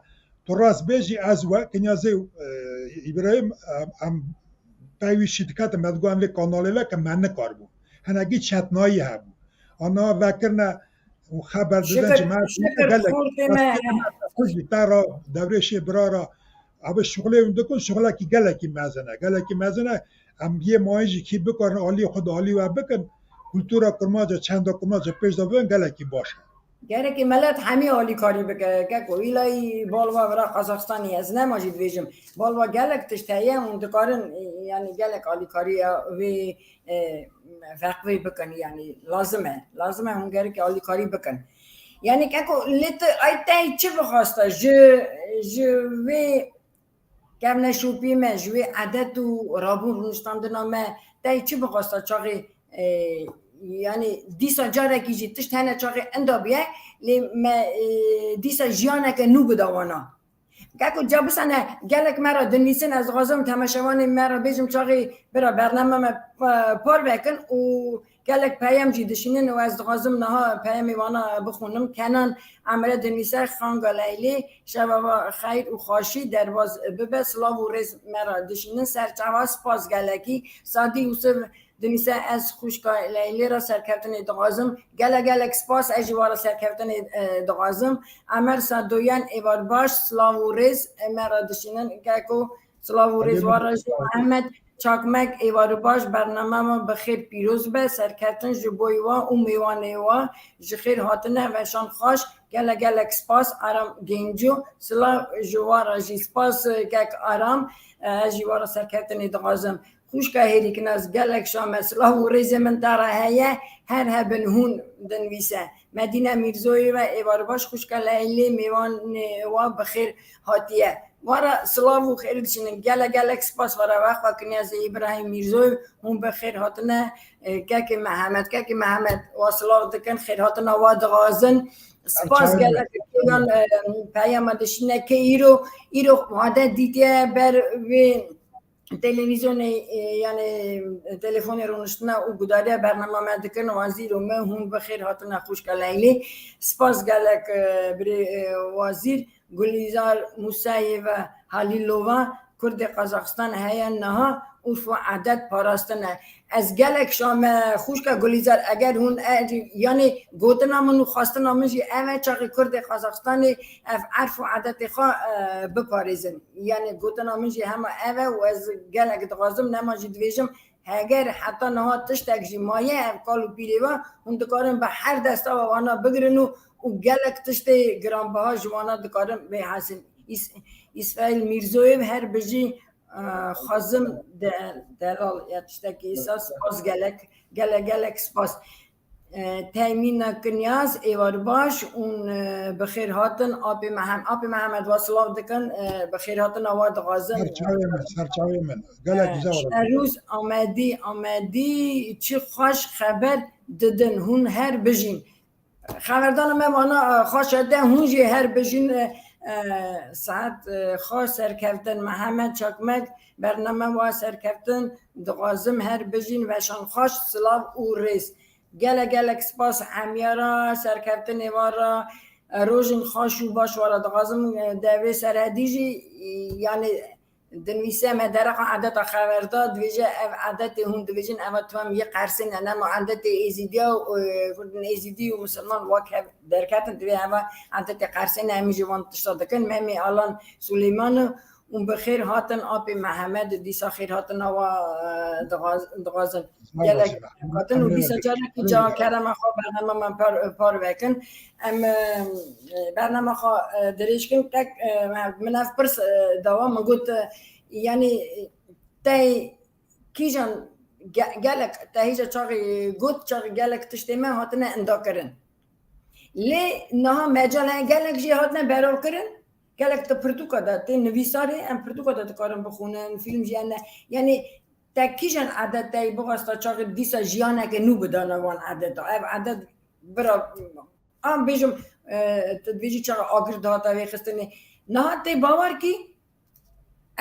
tu rast bêjî, ez we, Kinyazê, e, Îbrahîm, e, em pey wî şî diketim, me digot em vê kanalê vekin, me nikaribû. Hinekî çetnayî hebû. Ana vekirine û xeber didin ji me, gelek xurt ê me. Xurt jî te ra, Dewrêşê bira ra, abi şuxulê hûn dikin, şuxulekî gelekî mezin e, gelekî mezin e. Em yê mayîn jî kî bikarin alî xwe de alî we bikin, kultura kurmanca, çanda kurmanca pêş de bibin, gelekî baş e. Gerekê milet hemî alîkarî bike. Keko, îlayî bal ve vira Qazaxistanê, ez nema jî dibêjim. Bal ve gelek tişt heye, hûn dikarin, e, yanî gelek alîkariya vê, e, veqfê bikin, yanî lazim e. Lazim e hûn gerekê alîkarî bikin. Yanî keko, lê tu, ay te çi bixwasta ji, ji vê kevneşopiyê me, ji wê edet û rabûn rûniştandina me, te çi bixwasta çaxê, e, yanî dîsa carekî jî tişt hene çaxê inda bûye, lê me, e, dîsa jiyaneke nû bida wana. Keko, ca bisane gelek me re dinivîsin, ez dixwazim temaşevanê me re bêjim çaxê bira bername me, e, parve kin û gelek peyam jî dişînin û ez dixwazim niha peyamê wana bixwînim. Kenan Emre dinivîse, Xanga Leylê, şeva we xeyr û xweşî derbaz bibe, silav û rêz me re dişînin, ser çava, spas gelekî. Sadî Yusuf dinivîse, ez xwişka Leylê re serkeftinê dixwazim. Gelek gelek spas, ez jî we re serkeftinê, e, dixwazim. Emer Sadoyan, êvar baş, silav û rêz, e, me re dişînin. Keko, silav û rêz we re jî. Mehmet Çakmek, êvar û baş, bername me bi xêr pîroz be, serkeftin ji bo wa û mêvanê wa, ji xêr hatine, weşan xweş, gelek gelek spas, Aram Genco, silav ji we re jî spas, e, kek Aram, e, ez jî we re serkeftinê dixwazim. Xwişka Hêrîknas, gelek şa me, silav û rêzê min te re heye, her hebin hûn, dinivîse. Medîne Mîrzoyeva, êvar baş, xwişka Leylê, mêvanê wa bi xêr hatiye. Wa re silav û xêr dişînin. Gelek gelek spas we re, wexta Kinyazê Îbrahîm Mîrzoyev, hûn bi xêr hatine, e, kekê Mehemed. Kekê Mehemed, wa silav dikin, xêr hatina wa dixwazin. Spas gelek kêgan, e, peyama dişîne kê îro, îro adet dîtiye ber vê televîzyonê, e, yanî telefonê rûniştine û gudariya bernama me dikin. Wazîr û me hûn bi xêr hatine xwişka Leylê. Spas gelek, e, birê, e, Wazîr. Gulîzar Musayeva Halîlova, Kurdê Qazaxistan heye niha, urf û edet parastine. Ez gelek şa me xwişka Gulîzar, eger hûn e, yanî gotina min û xwestina min jî ev e, çaxê Kurdê Qazaxistanê ev erf û edetê xwe, e, biparêzin. Yanî gotina min jî hema ev e û ez gelek dixwazim, nema jî dibêjim, heger heta niha tiştek jî maye, ev kal û pîrê ve, hûn dikarin bi her desta ve wana bigirin û, û gelek tiştê giranbiha ji wana dikarin bê hesin. Îs-, Îsmaîl Mîrzoyev her bijî, e, xwazim de-, delal ya tiştekî îsa, spas gelek, gelek, gelek spas. E, Teymîna Kinyaz, êvar baş û, e, bi xêr hatin. Apê Mehem-, Apê Mehemed, we silav dikin, e, bi xêr hatina we dixwazin. Serçavê min, serçavê min. Gelek, e, güzel oldu. Şerûz Amedî, Amedî, çi xweş xeber didin, hûn her bijîn. Xeberdana me vana, e, xweş e, de hûn jî her bijîn, e, e, saet, e, xweş serkeftin. Mihemed Çakmek, bername wa serkeftin, dixwazim her bijîn, weşan xweş, silav û rêz. Gelek gelek spas hemiya ra, serkeftinê wa ra, e, rojin xweş û baş wa ra dixwazim, e, devrê serhedî jî, e, yani, dinivîse me dereqa edeta xeberda, dibêje ev edetê hûn dibêjin, eva tu em yê Qersê ne, nema edetê Êzîdiya û, e, Kurdên Êzîdî û Misilman wek hev derketin, divê eva edetê Qersê ne, em jî van tişta dikin. Memê Alan Suleyman û bi xêr hatin apê Mihemed, dîsa xêr hatina wa, e, dixwaz-, dixwazin. Gelek hatin û dîsa carekî ca kerema xwe bernama me par, par vekin. Em, e, bernama xwe, e, dirêj kin. Tek, e, min ev pirs, e, dawa min got, e, yani, te kîjan ge-, gelek te hêja çaxê got, çaxê gelek tiştê me hatine inda kirin. Lê niha mecal heye gelek jî hatine beral kirin. Gelek di pirtûka de tê nivîsarê, em pirtûka de dikarin bixwînin, fîlm jî hene. Yani, te kîjan edeteyî bixwesta çaxê dîsa jiyaneke nû bidana wan edeta. Ev edet bira, em bêjim, e, tu dibêjî çaxa agir dihata vêxistinê. Niha tê bawer kî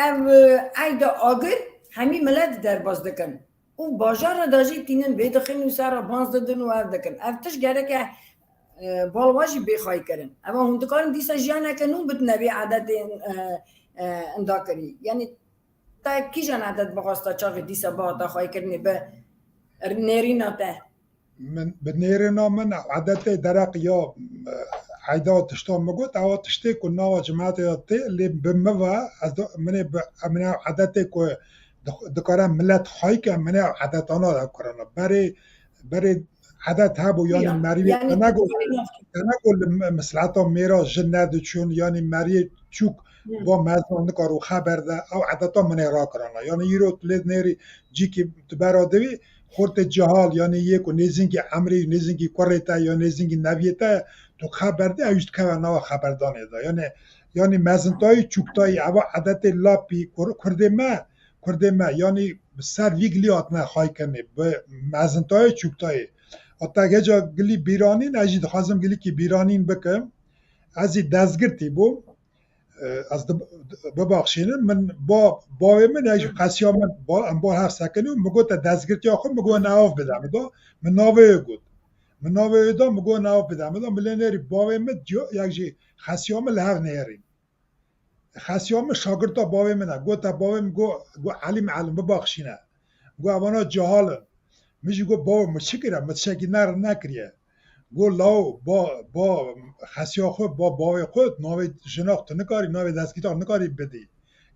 ev, e, eyda agir hemî milet derbas dikin. Û bajara de jî tînin vê dixin û ser re banz didin û ev dikin. Ev tişt gereke, e, balwa jî bê xwayîkirin. Eva hûn dikarin dîsa jiyaneke nû bidine vê edetê, e, e, indakirî. Yani, te kîjan edet bixwesta çaxê dîsa bihata xwayîkirinê bi nêrîna te? Min bi nêrîna min edetê dereq ya, e, eyda tişta min got, ewa tiştê ku nava cimetê de tê, lê bi min ve ez do-, min ê bi, min ê edetê ku di-, dikare milet xwayîke, min ê edetana de kirana. Berê, berê edet hebû, yani Ya, merivê yani, teneko, yani, teneko li me-, misleheta mêra jin nediçûn, yani meriyê çûk Hı. va mezina nikaro xeber de, ew edeta min ê rakirana. Yani îro tu lê nêrî cîkî tu bera divî, xortê cehal, yani yê ku nêzînkî emrê, nêzînkî kurê te ya nêzînkî neviyê te, tu xeber de, ew jî dikeve nava xeberdanê de. Yani, yani mezintayî, çûktayî, eva edetê lapî, kur-, kurdê me, kurdê me, yani bi ser vî gilî hatine xwayîkirinê, bi mezintayê, çûktayê. Heta hêja gilî bîranîn, ez jî dixwazim gilîkî bîranîn bikim. Ez jî dezgirtî bûm. E, ez di-, bibaxşînin, min ba-, bavê min, ya jî qesiya min, ba-, em bar hev sekinî û min got te dezgirtiya xwe, min got ne av bide min da, min navê wê got. Min navê wê da, min got ne av bide min da, min lê nêrî bavê min, ciya-, yek jî xesiya min li hev nêrîn. Xesiya min şagirta bavê min e. Got te bavê min got, got Elî Melim bibaxşîne. Got evana cehal in. Min jî got bavê min çi kire? Min tiştekî ne, nekiriye. Got lawo ba, ba xesiya xwe, ba bavê xwe, navê jina tu nikarî, navê dezgîta nikarî bidî.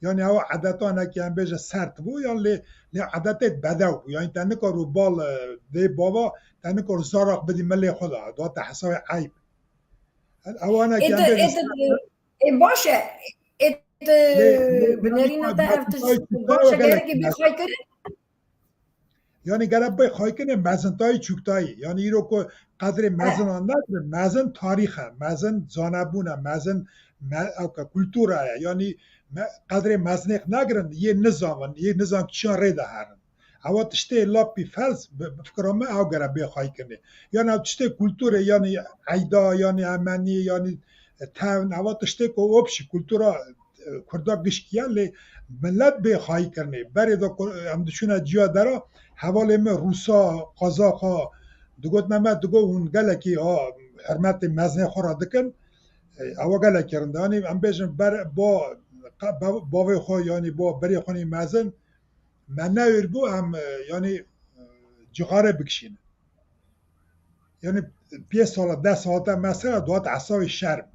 Yani ewa edeta hinekî em bêje sert bû, yan lê, lê edetê bedew bû. Yani te nikarû bal, e, dê bava, te nikarû zaraq bidî milê xwe da. Da te hesabê eyb. Ewa hinekî Ê em tu, bêje ê tu, sert ê baş e. Ê tu Lê, lê bi nerîna te ev tişt baş e, gerekê bî xwayîkirin. Yani gerek bê xwayîkirinê mezintayî, çûktayî. Yani îro ku qedrê mezinan nekirin, mezin tarîx e, mezin zanebûn e, mezin me-, ewke kultura ye. Yani me-, qedrê mezinêx negirin, yê nizan, yê nizan çiyan rê de herin. Ewa tiştê lapî ferz bi, bi fikra me ew gere bê xwayîkirinê. Yani ew tiştê kulturê, yani eyda, yani emenî, yani tevn, ewa tiştê ku opşî kultura e, Kurda gişkî ye, lê milet bê xwayîkirinê. Berê de ku em diçûne ciya dera, hevalê me Rûsa, Qazaxa, digotine me, digot hûn gelekî a hurmetê mezinê xwe re dikin. E, ewa gelekî rind e. Yanî em bêjin ber, bo, bo, bavê xwe, yanî bo berê xwe nî mezin, me newêr bû em, e, yanî, e, cixare bikişînin. Yani pê sala, deh sala te mesela, dua te hesabê şerm.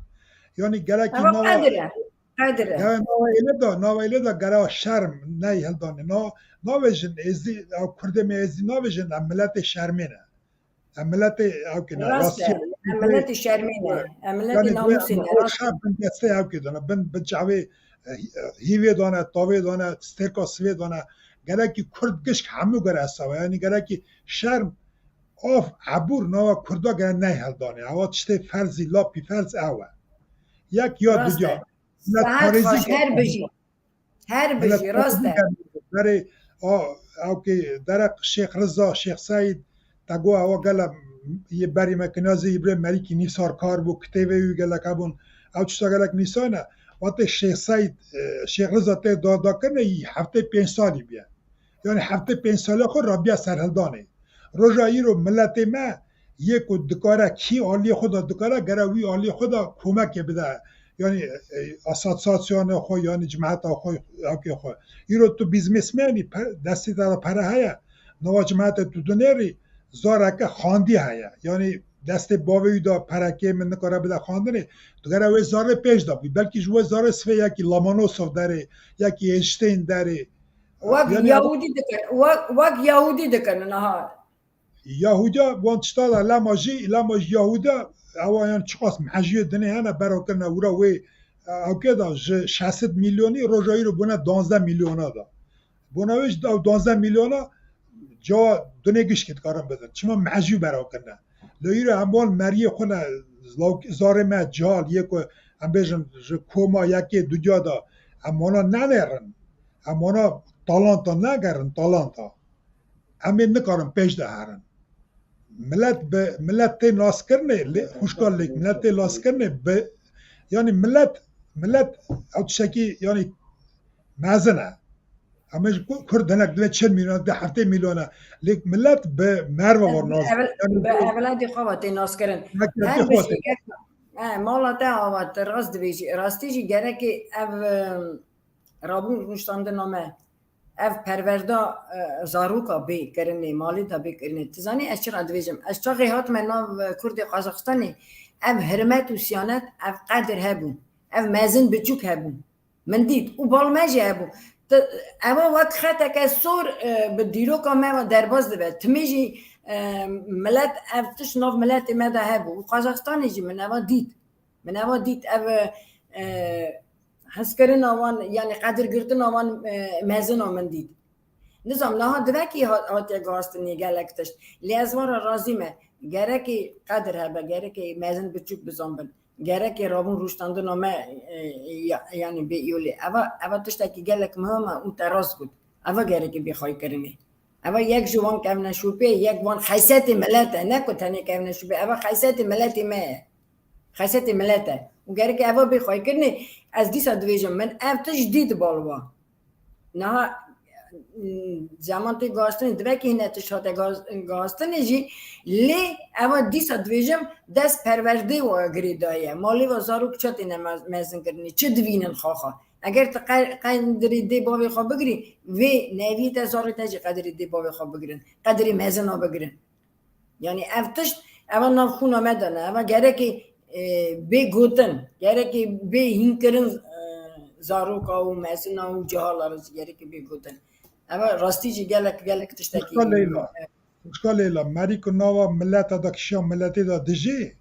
Yani gerekî Ama nava, qedir e. Qedir e. Yani nava êlê de, nava êlê de gera şerm ney hildanê. Na, navêjin êzî, ew kurdê me êzî navêjin, em miletê şermê ne. Em miletê ew kê ne, Rast e. rastiyê. Em miletê şermê ne. Em miletê Yani namûsê ne. Rast. Şerm bin destê ew kê dana, bin, bin çavê, e, hîvê dana, tavê dana, stêrka sivê dana. Gerekî kurd gişk hemû gere hesaba. Yani gerekî şerm Of, ebûr nava Kurda gere ney heldanê. Ewa tiştê ferzî, lapî ferz ew e. Yek ya Rast dunya. e. Millet Saet parêzî xweş, her bijî. Her bijî, rast e. Berê, a, ew kê derek Şêx Riza, Şêx Seîd, te got ewa gele yê berî me kinazê yê birê Merîkî nîsarkar bû, kitêbê wî gelek hebûn. Ew tişta gelek nîsayne. Wextê Şêx Seîd, e, Şêx Riza tê dadakirine, yî heftê pênc salî bûye. Yanî heftê pênc sala xwe rabiya serhildanê. Roja îro miletê me yê ku dikare, kî aliyê xwe de dikare, gere wî aliyê xwe de komekê bide. Yanî, e, asosiyasiyona xwe, yanî cimeta xwe, hewkê xwe. Îro tu bîzmês menî, pe-, destê te de pere heye, nava cimeta tu dinêrî, zareke xandî heye. Yanî destê bavê wî de perekê min nikare bide xandinê, tu gere wê zarê pêş de bî. Belkî ji wê zarê sifê yekî Lomonosov derê, yekî Einstein derê. Wek Yanî Yahudî dikin, wek, wek Yahudî dikin niha. Yahudiya wan tişta da lema jî, lema jî Yahudiya, ewa yan çiqas mehejiyê dinê hene, bero kirine wira wê, e, ewkê da ji şeş sed milyonî roja îro bûne duwazdeh milyona da. Bona wê ji ew duwazdeh milyona cawa dunê gişkê dikarin bidin. Çima mehejî bero kirine. Li îro em wan meriyê xwe ne, zarê me cal, yê ku em bêjin ji koma yekê dudiya da, em wana nenêrin. Em wana talanta negerin, talanta. Em ê nikarin pêş de herin. Milet bi, milet tê naskirinê, lê xwişka lêk, milet tê naskirinê bi, yanî milet, milet ew tiştekî, yanî mezin e. Em ê ji ku-, Kurd hinek divê çil milyon, di heftê milyon e. Lê milet bi merva ve nas. Evel-, Yanî bi evladê xwe ve tê naskirin. Hinek Her evladê xwe bişî tê. Gel-, he, mala te ava, te rast dibêjî. Rastî jî gerekê ev, e, rabûn rûştandina me, ev perwerda, e, zaroka bê kirinê, malê de bê kirinê. Tu zanî ez çira dibêjim? Ez çaxê hatime nav, e, Kurdê Qazaxistanê, ev hirmet û siyanet, ev qedir hebû. Ev mezin biçûk hebû. Min dît û bal me jî hebû. Ti, eva wek xeteke sor, e, bi dîroka me ve derbas dibe. Timî jî, e, milet ev tişt nav miletê me de hebû. Û Qazaxistanê jî min eva dît. Min eva dît ev, e, hezkirina wan, yanî qedirgirtina wan, e, mezina min dît. Nizam, niha divekî ha-, hatiye guhastinê gelek tişt. Lê ez wan re razî me. Gerekê qedir hebe, gerekê mezin biçûk bizan bin. Gerekê rabûn rûştandina me, e, ya-, yanî bê yolê. Eva, eva tiştekî gelek muhim e û te rast got. Eva gerekê bê xwaykirinê. Eva yek ji wan kevneşopê, yek wan xesetê milet e. Ne ku tenê kevneşopê, eva xesetê miletê me ye. Xesetê milet e. Û gerekê eva bê xwaykirinê, ez dîsa dibêjim, min ev tişt dît bal wa. Niha, mm, zeman tê guhastinê, divekî hine tişt hate guhas-, guhastinê jî, lê eva dîsa dibêjim, dest perwerdê wa girêdayî ye. Malê va zarok çi têne mez-, mezin kirinê, çi divînin xaxa. Eger tu qe-, qedirê dê bavê xwe bigirî, vê neviyê te zarê te jî qedirê dê bavê xwe bigirin. Qedirê mezina bigirin. Yanî ev tişt, eva nav xûna me de ne. Eva gerekê, e, bê gotin, gerekê bê hînkirin, e, zaroka û mezina û cehala re jî gerekê bê gotin. Eva rastî jî gelek, gelek tiştekî Xwişka Leyla, xwişka Leyla, merî ku nava mileta de kişiya miletê de dijî,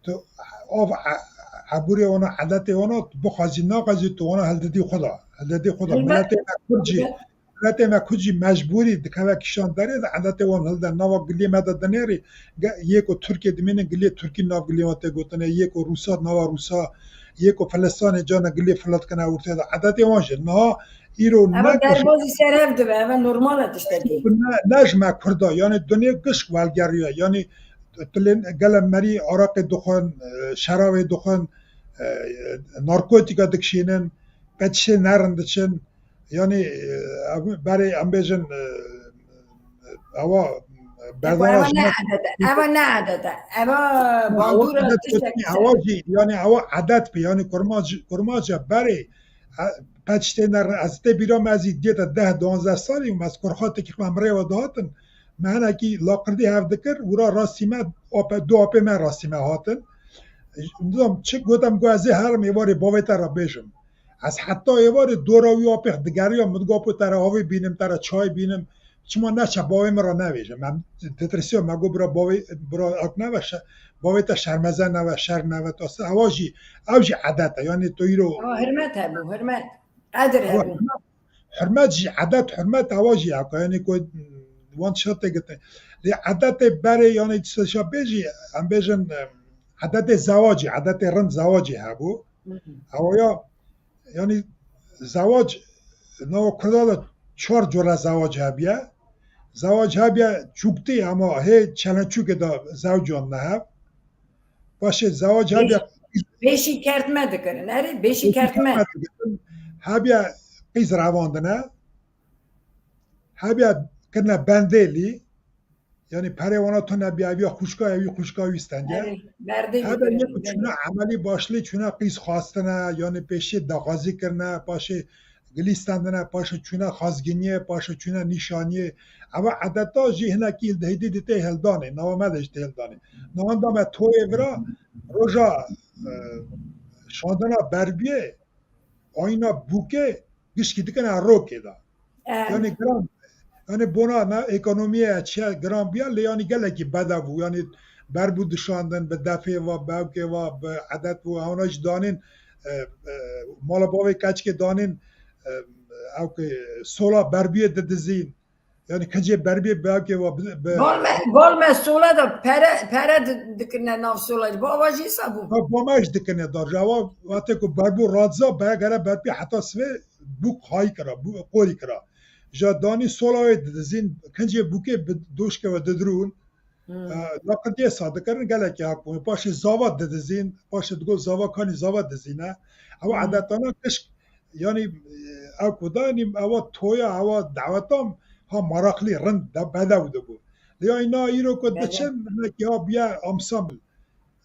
tu av e-, ebûrê wana, edetê wana, tu bixwazî, naxwazî, tu wana hildidî xwe de, hildidî xwe de. Helbet. Miletê me Kurd jî, Helbet. Miletê me Kurd jî mecbûrî dikeve kişan derê de edetê wan hilde. Nava giliyê me de dinêrî, ge-, yê ku Tirkê dimînin, giliyê Tirkî nav giliyê wan tê gotinê, yê ku Rûsa, nava Rûsa, yê ku Filistanê cana giliyê filat kine ortê de. Edetê wan jî niha îro Eva ne derbazî ser hev dibe, eva normal e tiştekî. Ne, ne ji me Kurda, yanî dunê gişk welgeriya. Yanî tu lê gele merî araqê dixwin, e, şeravê dixwin, e, narkotîka dikişînin, peçişê nerin diçin. Yanî, e, ev berê em bêjin, e, ewa Eko, eva berdana ne edet e, eva ne edet e. Eva bandora tiştek. Ewa jî, yanî ewa edet bi, yanî kurmac, kurmaca berê, e, peçiştê nerin, ez tê bîra me, ez î diyete deh, duwazdeh salî û me ez kurxatekî xwe em rêva dihatin. Me hinekî laqirdî hev dikir, wira rastî me, apê, du apê me rastî me hatin. Nizam çi gotem, got ez ê herim êvarê bavê te re bêjim. Ez heta êvarê dora wî apê digeriya, min got apê te re avê bînim, te re çay bînim. Çima neçe bavê min re nebêjim? Em ditirsiya, me got bira bavê, bira ak neve, şe-, bavê te şermeze neve, şer neve, tu se ewa jî, ew jî edet e. Yanî tu îro Ewa hirmet hebû, hirmet. Qedir Ewa hebû. Hirmet, hirmet jî, edet, hirmet ewa jî heka. Yanî ku wan tişta tê gitin. Lê edetê berê, yanî tişta şa bêjî, em bêjin, em, edetê zewacî, edetê rind zewacî hebû. Hı hı. Ewa ya, yanî zewac, nava Kurda de çar cure zewac hebiye. Zewac hebiye çûktî, ama hê çeleçûkê de zewcan ne hev. Paşê zewac hebiye. Bêşî kertme dikirin. Erê, bêşî kertme. Hebiya qîz revandine, hebiya kirine bendêlî, yanî perê wana tune biya, ev ya xwişka, ev ya xwişka wî stende. Erê, berdê Hebe dikirin, yek çûne emelî başlî, çûne qîz xwastine, yanî pêşê daxwazî kirine, paşê gilî stendine, paşê çûne xazgîniyê, paşê çûne nîşaniyê. Eva edeta jî hinekî li hêdî dî tê hildanê, nava me de jî tê hildanê. Navenda me toyê vira roja, e, şandina berbiyê, ayna bûkê, gişkî dikine rokê de. E. Yanî giran, yanî bona ne ekonomiyê çiye giran biya, lê yanî gelekî bedev bû. Yanî berbû dişandin, bi defê va, bi ewkê va, bi edet bû, hewna jî danîn, e, e, mala bavê keçikê danîn, e, ewkê sola berbiyê didizîn. Yanî kincê berbiyê bi ewkê va bi, bi Bal me, bal me sola da pere, pere di-, dikirine nav sola. Bava jî sa bû. Ha, ba me jî dikirine dar. Ji awa wextê ku berbû radiza, be gere berpî heta sivê bûk hayî kira, bû qorî kira. Ja danî sola wê didizîn, kincê bûkê bi doşke ve didirûn. Hmm. E, laqidiyê sa dikirin, gelekî hak bûn. Paşê zava didizîn, paşê digot zava kanî zava dizîne. Ew Hmm. edetana kişk, yanî, e, ew ku da, yanî ewa toya, ewa dawetam ha maraqlî, rind de bedew dibû. Lê ya îna îro ku Bele. diçin, hinekî ha biye amsamil.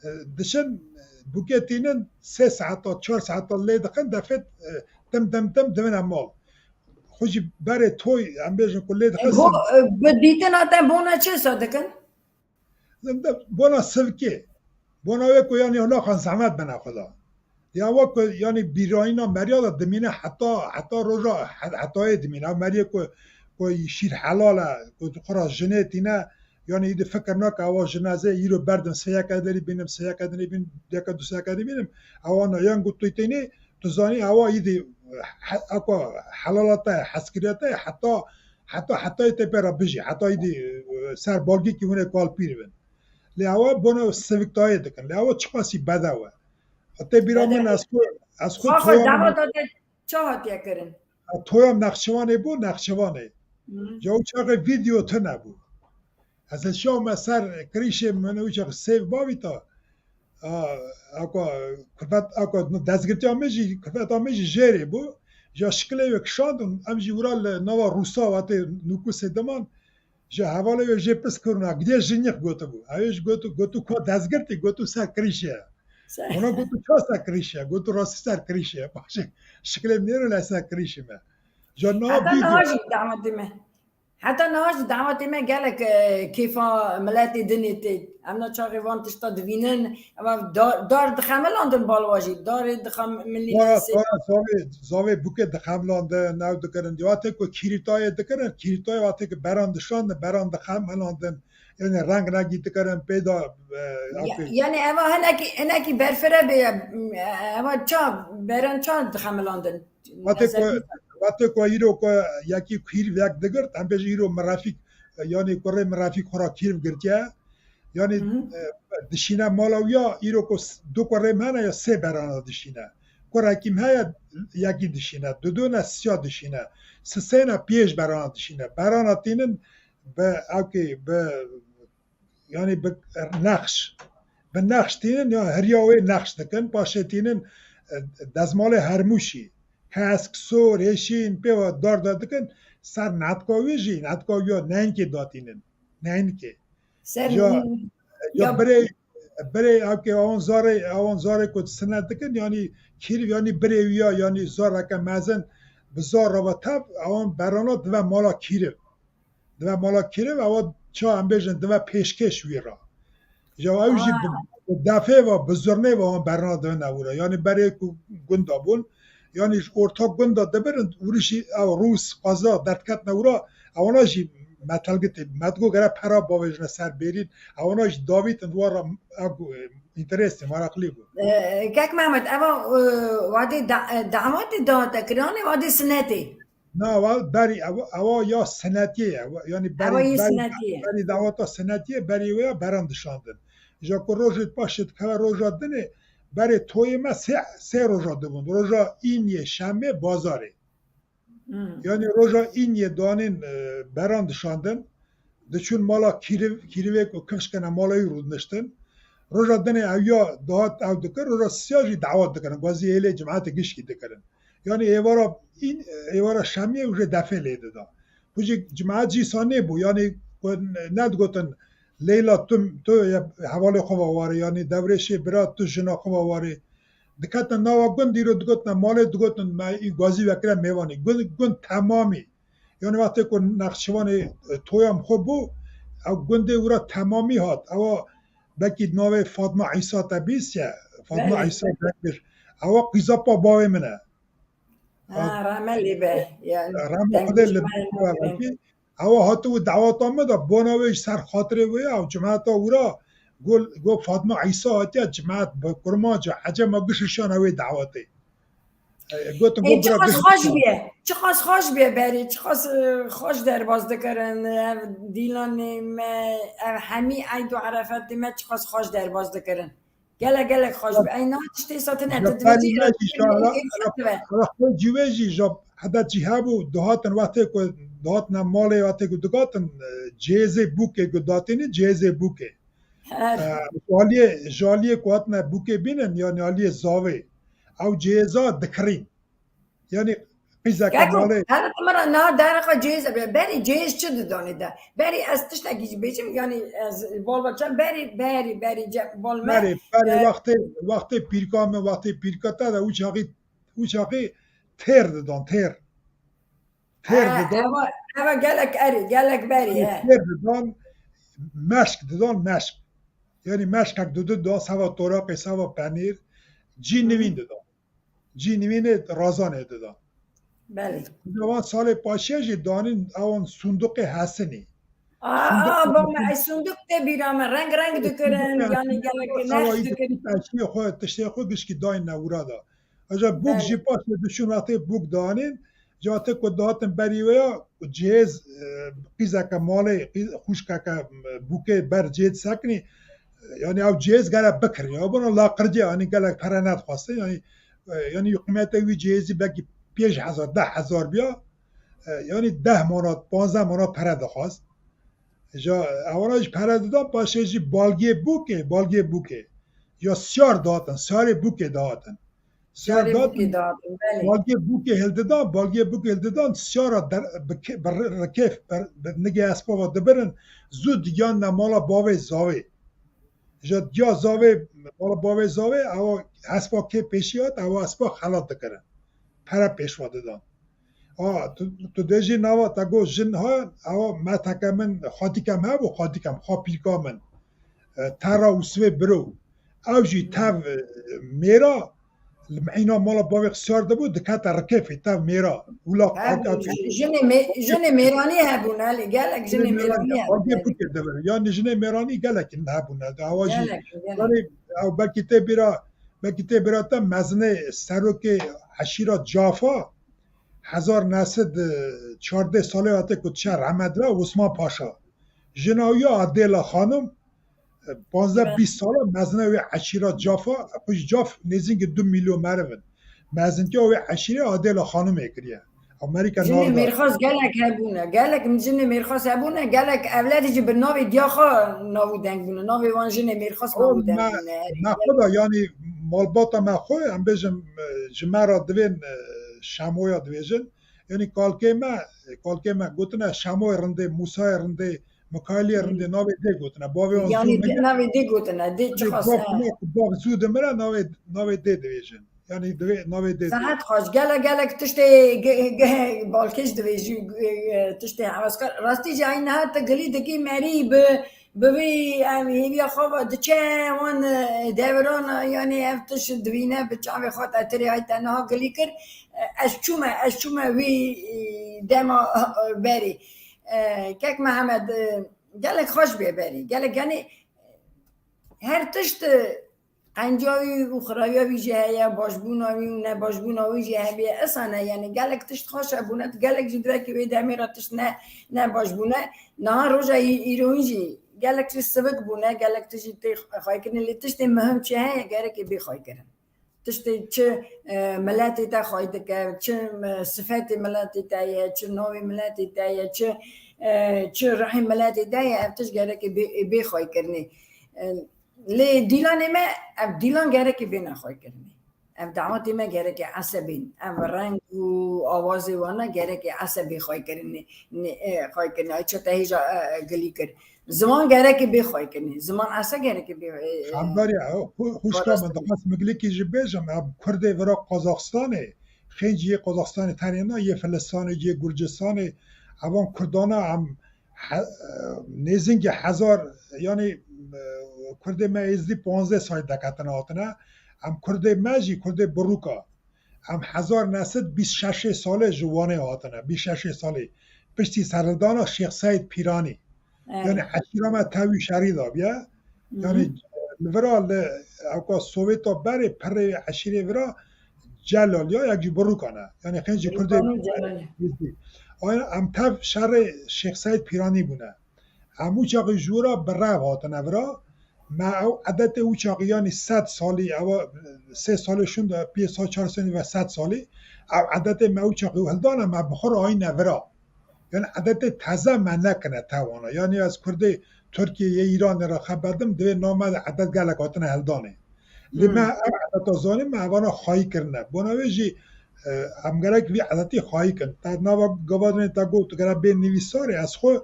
E, diçin, e, bûkê tînin sê saeta, çar saeta lê dixin, defet, e, tim, tim, tim, divine mal. Xwe jî berê toy, em bêjin ku lê E, dixin bo, e, bi dîtina te bona çi sa dikin? Zinde bona sivkê. Bona wê ku yanî naxan zehmet bine xwe da. Ya we ku yanî bîrayîna meriya de dimîne heta, heta roja, he-, hetayê dimîne. Ew meriyê ku, ku şîr helal e, ku xwe ra jinê tîne, yanî îdî fikir nake, ewa jinazê îro berdim seyeke derî bînim, seyeke derî bînim, yeke du seyeke derî bînim. Ewa na yan ku tu tênê, tu zanî ewa îdî he-, eko helala te, hezkiriya te, heta, heta, heta te pê re bijî, heta îdî, e, ser balgîkî hûn ê kalpîr bin. Lê ewa bona siviktayê dikin. Lê ewa çiqasî bedew e. Te bîra min Bedew. ez xwe, ez xwe Xafa toya min daweta te ça hatiye kirin? Toya Nexçivanê bû, Nexçivanê. Hı. Ya û çaxê vîdeo tune bû. Ez ê şawme ser kirîşê min û çax sêv bavîta. A, ako, kulfet, ako, dezgirtiya min jî, kulfeta min jî jêrê bû. Ya şikilê wê kişandin, em jî wira li nava Rûsa, watê nûkusê diman. Ji hevalê wê jê pirs kirina, gidê jinîx gotibû. Ew ê ji gotu, gotu ku dezgirtî, gotu ser kirîşê ye. Ser Ona gotu ça ser kirîşê ye? Gotu rastî ser kirîşê ye. Paşê şikilê min êro le ser kirîşê me. Ja niha Heta niha vîdeo. jî dawetê me. Heta niha jî dawetê me gelek, e, kêfa miletê dinê tê. Em na çaxê van tişta divînin. Eva dar, dar dixemilandin balwa jî. Darê dixem-, milî Dara, sê- dara zavê, zavê bûkê dixemilandin, ew dikirin. Wextê ku kîrîtayê dikirin, kîrîtayê wextê ku beran dişandin, beran dixemilandin. Yanî reng rengî dikirin pê de, e, Ya, ew pê- yanî eva hinekî, hinekî berfire bê, e, eva ça, beran ça dixemilandin? Wextê ku, Mesela wextê ku îro ku yekî kîrvek digirt, em bêjin îro mirefîk, e, yanî kurê mirefîk xwe ra kîrv girtiye. Yanî, Hı hı. e, dişîne mala wî ya, îro ku s-, du kurê min hene ya sê berana dişîne. Kurekî min heye yekî dişîne, du du ne siya dişîne. Sisê ne pênc berana dişîne. Berana tînin bi ewkê, bi, yanî bi nexş. Bi nexş tînin ya heriya wê nexş dikin. Paşê tînin, e, dezmalê hermûşî. Kesk, sor, hêşîn, pê ve dar da dikin. Ser netka wî jî, netka wî ya neynkê datînin. Neynkê. Ser Ya, nîn- ya ya birê, birê ewkê awan zarê, awan zarê ku sinet dikin, yanî kîriv, yanî birê wî ya, yanî zareke mezin bi zar re ve tev, awan berana dive mala kîriv. Dive mala kîriv, ewa ça em bêjin, dive pêşkêş wî re. Ya ew jî bi, Ha. bi defê ve, bi zurnê ve wan berna divine wira. Yanî berê ku gunda bûn, yanî ji orta gunda dibirin, wiri jî ew rûs, qaza derdiketine wira, ewana jî metelgitê, me digo gere pera bavêjine ser bêrîn, ewana jî davîtin wa re ew, e, înteresê, maraqlî bû. E, Kek Mehmet, eva, e, wadê da-, e, davetê dawete kiranê, wadê sinetê. Na, wa berî, ewa, ewa ya sinetiyê ye. Ewa, yanî berî, Ewa yê berî, sinetiyê. berî daweta sinetiyê, berî wê ya beran dişandin. Ja ku rojê paşê dikeve roja dinê, berê toyê me sê, sê roja dibûn. Roja îniyê, şemê, bazarê. Hmm. Yanî roja îniyê danîn, e, beran dişandin. Diçûn mala kîriv, kîrivê ku kifş kene mala wî rûdiniştin. Roja dinê ew ya dihat ew dikir, roja siya jî dawet dikirin. Gazî hêlê cimetê gişkî dikirin. Yanî êvara în, êvara şemiyê û jê defê lê dida. Ku jî cimet jî sanê bû. Yanî ku nedigotin Leyla tu, tu hevalê xwe ve warê, yanî Dewrêşê bira tu jina xwe ve warê. Diketin nava gund, îro digotin malê, digotin me î gazî vekire mêvanî. Gund, gund temamî. Yanî wextê ku Nexçivanê, e, toya xwe bû, ew gundê wira temamî hat. Ewa belkî navê Fatma Îsa te bîst ye. Fatma Belê. Îsa Dengir. Ewa qîzapa bavê min e. Ha, rehme lê be. Ya, Rehme Xwedê li Dengir. Ewa hati û daweta min de bona wê ji ser xatirê wê ya, ew cimeta wira got, got Fatma Îsa hatiye cimet bi kurmanca, ecema gişişan ew ê dawetê. E, gotim, Ê, got bira çiqas giş xweş bûye, çiqas xweş bûye berî, çiqas, e, xweş derbas dikirin, ev dîlanê me, ev hemî eyd û erefetê me çiqas xweş derbas dikirin. Gelek, gelek xweş bû. Ey, niha tiştê satine, tu dibêjî, Berî me jî şahra, kêfek dibe. Xwe cî wê jî, ja heda cî hebû, dihatin wextê ku, dihatine malê wextê ku digatin, e, cihêzê bûkê ku datînî, cihêzê bûkê. Her. E, ji aliyê, ji aliyê ku hatine bûkê bînin, yanî aliyê zavê. Ew cihêza dikirîn. Yanî qîzeke Keko, malê. Her tu min re niha deriqa cihêz e. Berî cihêz çi didanê de? Berî ez tiştekî jî bêjim, yanî ez bal ve çem. Berî, berî, berî ce-, bal me. Berî, berî E, wextê, wextê pîrka min, wextê pîrka te de û çaxî, û çaxî têr didan, têr. Têr He, didan. Eva, eva gelek erî, gelek berî, he. Têr didan, meşk didan, meşk. Yanî meşkek didin da seva toraqê, seva penîr, cî nivîn didan. Cî nivînê razanê didan. Belê. Wan salê paşiye jî danîn ewan sunduqê hesinî. Aa, Sunduq aa, baba, ey sunduq tê bîra me, reng reng dikirin, yanî gelek neş dikirin. Eşiyê xwe, tiştê xwe gişkî dayne wira da. Aja bûk Belê. Jî paşê diçûn wextê bûk danîn, cihê ku dihatin berî wê ya, cihêz, e, qîzeke malê, qîz-, xwişkeke, e, bûkê ber cihê disekinî, e, yanî ew cihêz gere bikirî. Ya bûna laqircê, yanî gelek pere nedixwastin, yanî, e, yanî qîmetê wî cihêzî belkî pênc hezar, deh hezar biya, e, yanî deh manat, panzdeh manat pere dixwast. Ja, ewana jî pere didan, paşê jî balgê bûkê, balgê bûkê. Ya siyar dihatin, siyarê bûkê dihatin. Siyar Siyarê dat, bûkê dihatin, belê. Balgê bûkê hildidan, balgê bûkê hildidan, siyara der, bi ke-, bi ri-, rikêf, bi, bi nigê espa ve dibirin, zû digiyan ne mala bavê zavê. Ji diya zavê, mala bavê zavê, ewa espa kê pêşî hat, ewa espa xelat dikirin. Pere pêşva didan. A, tu, tu dê jî nava te got jin ha, ewa meteke min, xatîke min hebû, xatîke min, xapîrka min. E, Tera û Sivê Biro. Ew jî tev, e, mêra, li meyna mala bavê xisiyar dibû, dikete rikefê tev mêra. Wila Hebû, ak-, ak-, ji-, jinê mê-, jinê mêranî hebûne, lê gelek jinê mêranî hebûne. Bavê bûkê dibir. Yanî jinê mêranî gelek hebûne. Ewa jî, Gelek, gelek. Yanî, ew belkî tê bîra, belkî tê bîra te mezinê serokê eşîra Cafa, hezar neh sed çardeh salê hate ku diçe rehmet re Osman Paşa. Jina wî ya Adêla Xanim, panzdeh bîst sala mezine wê eşîra Cafa, xwe ji Caf nêzîkî du milyon meriv in. Mezintiya wê eşîrê Adêla Xanimê kiriye. Amerîka Jinê navda. Mêrxas gelek hebûne. Gelek jinê mêrxas hebûne. Gelek evledî jî bi navê diya xwe nav û deng bûne. Navê wan jinê mêrxas nav û deng bûne. Me xwe da, yanî malbata me xwe, em bêjin, e, ji me re divên, e, Şemoya dibêjin. Yanî kalkê me, kalkê me gotine Şemoyê rindê, Mûsayê rindê, Mikaîlê rindê, navê dê gotine. Bavê wan Yanî zû dê, navê dê gotine, dê çi Yanî xas, bav, he. Bav zû dimire, navê, navê dê dibêjin. Yanî divê navê dê. Sehet xweş. Gelek, gelek tiştê ge-, ge-, balkêş divêjî, ge-, tiştê heweskar. Rastî jî ay niha te gilî dikî merî bi Bi vî, em, hêviya xwe ve diçe wan, e, deviran, e, yanî ev tişt divîne bi çavê xwe te tirê ay te niha gilî kir. E, ez çûme, ez çûme wî, e, dema, e, berî. E, kek Mihemed, e, gelek xweş bê berî. Gelek, yanî her tişt, e, Qenciya wî û xirabiya wî jî heye, başbûna wî û nebaşbûna wî jî hebe. Esane, yanî gelek tişt xweş hebûne, gelek jî divekî wê demê re tişt ne, nebaş bûne. Niha roja î-, îroyîn jî gelek tişt sivik bûne, gelek tişt jî tê xwaykirinê, lê tiştê muhim çi heye, gerekê bê xwaykirin. Tiştê çi, e, miletê te xway dike, çi, e, sifetê miletê te ye, çi navê miletê te ye, çi, e, çi rihê miletê te ye, ev tişt gerekê bê, bê xwaykirinê. E, Lê dîlanê me, ev dîlan gerekê bêne xweykirinê. Ev dawetê me gerekê esebên. Ev reng û awazê wana gerekê esebê xweykirinê, nê, e, xweykirinê. Ay çete hêja, e, e, gilî kir. Ziman gerekê bê xweykirinê. Ziman ese gerekê bê, e, e, Şandariya, xu-, xuşka min parastinê. Dixwest min gilîkî jî bêjim, em Kurdê vira Qazaxistanê, xêncî yê Qazaxistanê tenê na, yê Filistanê, yê Gurcistanê, evan Kurdana em he-, nêzîngî hezar, yanî, e, Kurdê me êzdî panzdeh salî deketin hatine. Em Kurdê me jî, Kurdê Birûka, em hezar neh sed bîst şeşê salê ji Wanê hatine, bîst şeşê salî. Piştî serhildana Şêx Seîd Pîranî. Evet. Yanî eşîra me tevî şerî dabiye. Hı hı. Yanî li vira li ewka Sovêta berê pirê eşîrê vira Celal ya yek ji Birûkan e. Yanî xêncî Kurdê Birûkan û Celal. Êzdî. Aya em tev şerê Şêx Seîd Pîranî bûne. Em wî çaxî ji wira bi rev hatine vira. Me ew edetê wî çaxî, yanî sed salî, ewa sê salê şûnde, pê sal çar salî ve sed salî. Ew edetê me wî çaxî hildane, me bi xwe re ayîne vira. Yanî edetê teze me nekine tewana. Yanî ez Kurdê Tirkiyê yê Îranê re xebet dim, divê nava me de edet gelek hatine hildanê. Lê me Hmm. ev edeta zanîn, me evana xwayî kirine. Bona wê jî, e, em gerek vî edetî xwayî kin. Te nava gava dinê te got, tu gerek bê nivîsarê, ez xwe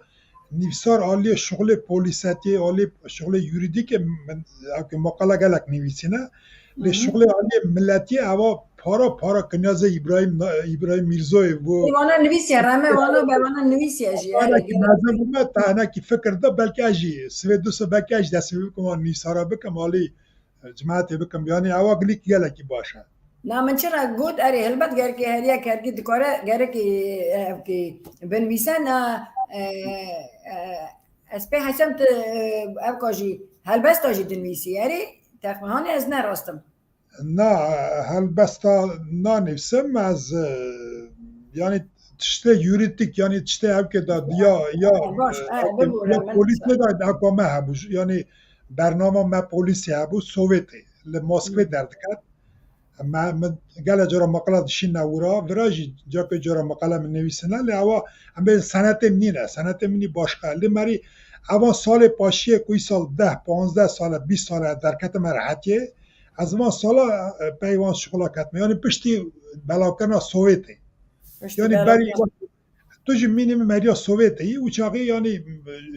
nivîsar aliyê şuxulê polîsetiyê, aliyê şuxulê yurîdîkê min, ewkê maqale gelek nivîsîne. Lê Hı hı. şuxulê aliyê miletiyê eva para, para Kinyazê Îbrahîm, Îbrahîm Mîrzoyê bû. Ê, wana nivîsiye, reme wana be, wana nivîsiye jî. Wana ki mezin bûme, te hinekî fikir da, belkî ez jî sivê du sivê belkî ez jî dest pê bikim, wan nivîsara bikim, alî, e, cemaetê bikim. Yanî ewa gilîk gelekî baş e. Na, min çira got, erê, helbet gerekê her yek herkî dikare, gerekê, e, evkê binivîse, na, e, e, ez pê hesem tu, e, evka jî, helbesta jî dinivîsî, erê, texmihanê ez ne rastim. Na, helbesta nanivîsim, ez, e, yanî tiştê yurîdîk, yanî tiştê evkê de ya, ya, Ha, baş, e, ha, evkê, bibûre, ya min polîsê de evka me hebû, yanî bernama me polîsê hebû, Sovêtê, li Moskvê Hmm. derdiket. Me, min gele cara maqala dişîne wira, vira jî cakê cara maqala min nivîsine, lê ewa em bê senetê min nîne, senetê min nî başqa. Lê merî evan salê paşiyê ku îsal deh, panzdeh sale, bîst sale derketime rehetiyê, ez van sala, e, pey van şixula ketime. Yanî piştî belawkirina Sovêtê. Piştî Yanî belawkirina berî Tu jî mînî meriya Sovêtê yî, û çaxê, yanî,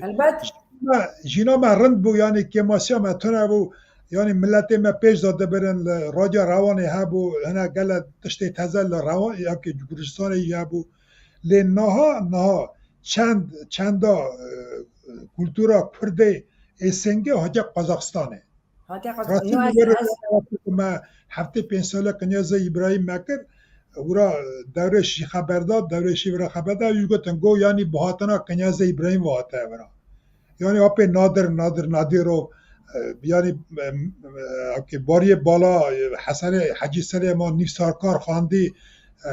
Helbet. jîna me, jîna me rind bû, yanî kêmasiya me tune bû, yanî miletê me pêş de dibirin, li radya Rewanê hebû, hine gele tiştê teze li Rewan, ya ki Gurcistanê yî hebû. Lê niha, niha çend, çenda, e, kultura Kurdê êsengê hatiye Qazaxistanê. Hatiye Qaz-, Rastî no, ez, were ez me heftê pênc sale Kinyazê Îbrahîm me kir, wira Dewrêş jî xeber da, Dewrêşî wira xeber da, ew jî gotin, go, yanî bi hatina Kinyazê Îbrahîm ve hate wira. Yanî apê Nadir, Nadir Nadirov, e, yanî, e, e, apê Bariyê Bala, e, Hesenê Hecî Silêman, nivîsarkar xwendî, e,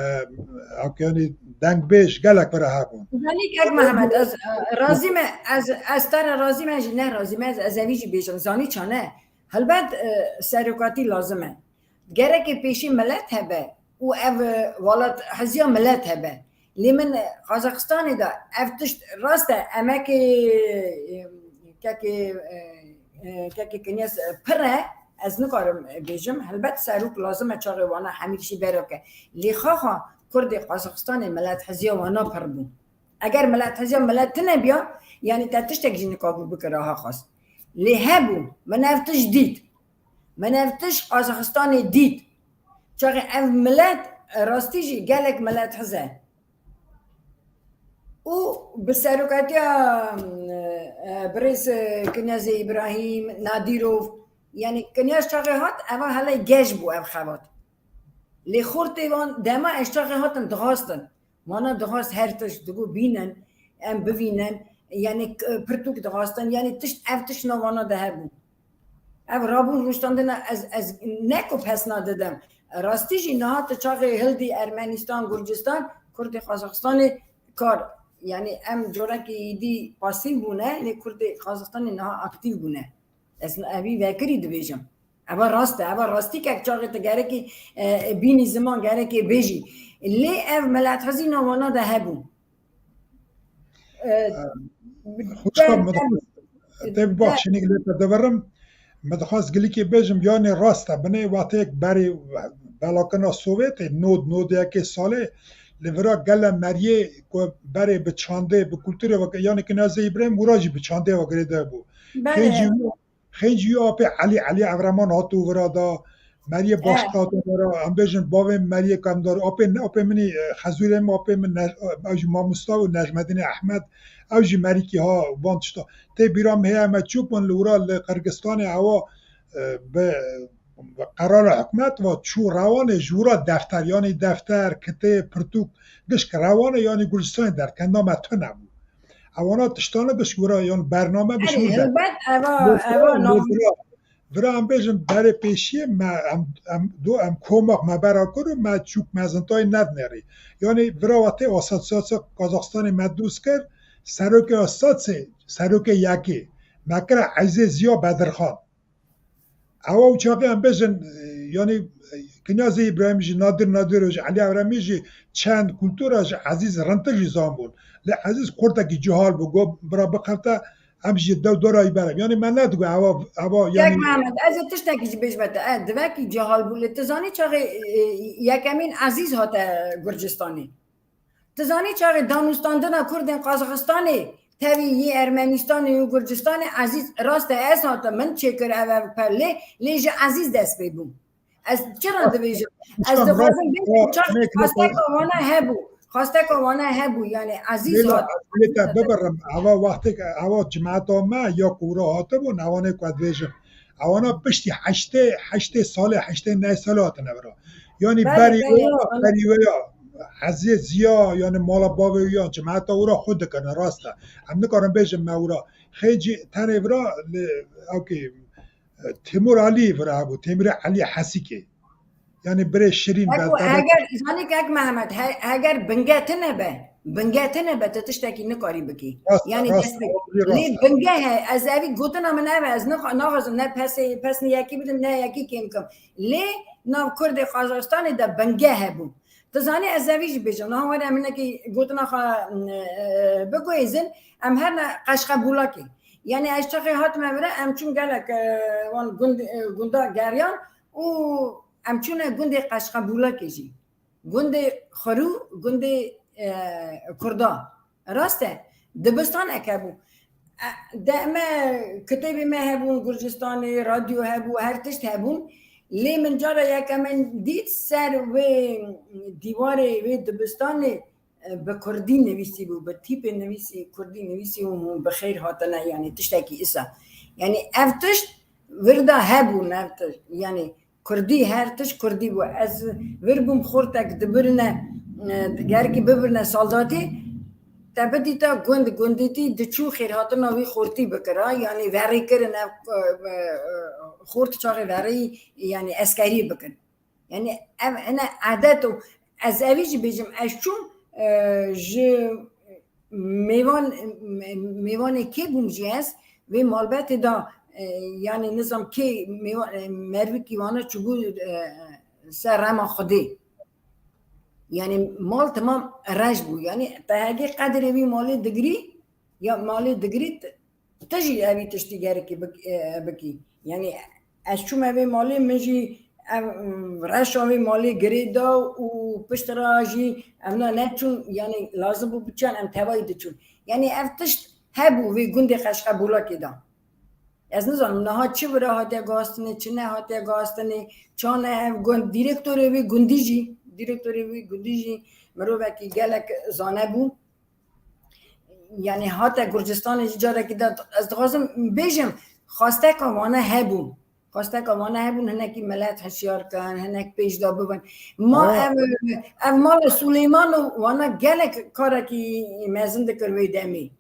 apê, yanî dengbêj gelek wira hebûn. Zanî kek Mehmet, ez, e, razî me, ez, ez te re razî me, jî ne razî me, ez, ez evî jî bêjim, zanî çane. Helbet, e, serokatî lazim e. Gerekê pêşî milet hebe û ev, e, welathiziya milet hebe. Lê min, e, Qazaxistanê de ev tişt rast e, emekê, e, kekê, e, e, kekê Kinyas, e, pir e, ez nikarim, e, bêjim. Helbet serok lazim e çaxê wana hemî tiştî bero ke. Lê xaxa Kurdê Qazaxistanê milethiziya wana pir bû. Eger milethiziya milet tune biya, yanî te tiştek jî nikabû bikira ha xwest. Lê hebû, min ev tişt dît. Min ev tişt Qazaxistanê dît. Çaxê ev milet, e, rastî jî gelek milethiz e. Û bi serokatiya, e, e, birêz, e, Kinyazê Îbrahîm, Nadîrov, yanî Kinyaz çaxê hat, eva hele geş bû ev xebat. Lê xortê wan dema ez çaxê hatin dixwastin. Wana dixwast her tişt, digot bînin, em bivînin, yanî k-, pirtûk dixwastin, yanî tişt, ev tişt nav wana de hebû. Ev rabûn rûştandina ez, ez ne ku pesna didim. Rastî jî niha tu çaxê hildî Ermenistan, Gurcistan, Kurdê Qazaxistanê kar. Yanî em corekê êdî pasîv bûne, lê Kurdê Qazaxistanê niha aktîv bûne. Ez evî vekirî dibêjim. Eva rast e, eva rastî kek çaxê tu gerekî, e, e, bînî ziman, gerekê bêjî. Lê ev miletxizî nav wana de hebû. E, Xwişka min, te bibexşînî lê te dibirim. Me dixwest gilikê bêjim, yanê rast e, binê wextê yek berê belakirina Sovyetê, nod, nod yekê salê, li vira gele meriyê ku berê bi çandê, bi kulturê ve, yanê Kinazê Îbrahîm wira jî bi çandê ve girêdayî bû. Belê. Xêncî wî, xêncî wî apê Elî, Elî Evreman hato vira da, meriyê başka hato vira, em bêjin bavê meriyê ku em dar, apê, apê min î, e, Xezûrê min, apê min, ew jî mamosta û Necmedînê Ehmed, ew jî merîkî ha van tişta. Tê bîra min heye, me çûk bûn li wira li Qirgistanê ewa, e, bi, bi qerara hikûmet ve çû rewanê ji wira defter, yanî defter, kitêb, pirtûk, gişk rewanê yanî Gurcistanê derkenda me tune bû. Ewana tiştana gişk wira yan bername bi Erê, şûr der. Hilbet eva, Lê eva lê nav- vira, vira em bêjin berê pêşiyê me em, em do em komak me bera kir û me çûk mezintayî nednerî. Yanî vira wextê Asosiyasya Kazaxistanê me dûst kir, serokê asosiyasê, serokê yekê, me kira Ezê Ziya Bedirxan. Ewa û çaxê em bêjin, e, yanî, e, Kinyazê Îbrahîm jî, Nadir Nadir jî, Elî Evremî jî çend kultura ji Ezîz rintir jî zan bûn. Lê Ezîz kurtekî cihal bû, got, bira bixebite, em jî dew dora wî berin. Yanî me nedigot ewa, ewa, Kek yanî Mehmet, ez ê tiştekî jî bêjime te. E, divekî cihal bû, lê tu zanî çaxê, e, yekemîn Ezîz hate Gurcistanê. Tu zanî çaxê danûstandina Kurdên Qazaxistanê, tevî yê Ermenistanê û Gurcistanê, Ezîz, rast e, ez hatim, min çêkir ev, ev per lê, lê ji Ezîz dest pê bû. Ez çira dibêjim? Ez Hişam, dixwazim rast, bêjim, çax xwesteka wana hebû. Xwesteka wana hebû, yani Ezîz Leyla, hat. Lê te bibirim, eva wextê, eva cimata me ya ku wira hatibûn, ewanê ku ez dibêjim. Ewana piştî heştê, heştê salê, heştê neh salê hatine vira. Yanî Belê, berî belê, wê ya, ana- berî wê ya, Ezê Ziya, yanî mala bavê wê ya, cimata wira xwe dikirine, rast e. Em nikarin bêjin me wira. Xêncî tenê vira li, ewkê, Timur Alî vira hebû, Timur Alî Hesikê. Yanî birê Şirîn Eko, be, be, heger, zanî kek Mehmet, he-, heger binge tine be, binge tine be, tu tiştekî nikarî bikî. Rast e, Yani rast e, dest pê. Rast e. Lê binge he, ez evî gotina min ev e, ez nix-, naxwazim ne pesê, pesnê yekî bidim, ne yekî kêm bikim. Lê nav Kurdê Qazaxistanê de binge hebû. Tu zanî ez evî jî bêjim. Niha were minekî gotina xwe, e, biguhêzin, em her ne qeşqebûlakê. Yani ez çaxê hatime vira, em çûn gelek, e, wan gund, e, gunda geriyan û em çûne gundê qeşqebûlakê jî. Gundê xwerû, gundê, e, Kurda. Rast e, dibistanek hebû. E, de me, kitêbê me hebûn, Gurcistanê, radyo hebû, her tişt hebûn. Lê min cara yekemîn dît ser wê dîwarê wê dibistanê, e, bi kurdî nivîsî bû, bi tîpê nivîsî, kurdî nivîsî û hûn bi xêr hatine, yani tiştekî isa. Yani ev tişt vir de hebûn, ev tişt. Yani Kurdî, her tişt kurdî bû. Ez vir bûm xortek dibirine, e, gerekî bibirine saldatê, te bidîta gund, gundîtî diçû xêrhatina wî xortî bikira, yanî verî kirin ev, e, e, xort çaxê verî, yanî eskerî bikin. Yanî ev hene edet û ez evî jî bêjim, ez çûm, e, ji mêvan, mêvanê kê bûm jî ez, vê malbetê de, e, yani nizam kê mêva-, e, mervikî wana çûbû, e, ser rema Xwedê. Yani mal temam reş bû. Yani te hegê qedrê vî malê digirî, ya malê digirî, te, te jî evî tiştî gerekî bik-, e, bikî. Yani ez çûme vê malê, min jî ev, reşa vê malê girê da û piştre jî em na neçûn, yani lazim bû biçan, em tevayî diçûn. Yani ev tişt hebû vê gundê Qeşqebûlakê de. Ez nizanim niha çi vira hatiye guhastinê, çi nehatiye guhastinê, çane ev gund, dîrektorê vê gundî jî, dîrektorê vê gundî jî mirovekî gelek zane bû. Yani hate Gurcistanê jî carekî de ez dixwazim bêjim, xwesteka wana hebûn. Xwesteka wana hebûn, hinekî milet hişyar kin, hinek pêş de bibin. Ma Ha. ev, ev mala Sulêyman û wana gelek karekî mezin dikir wê demê.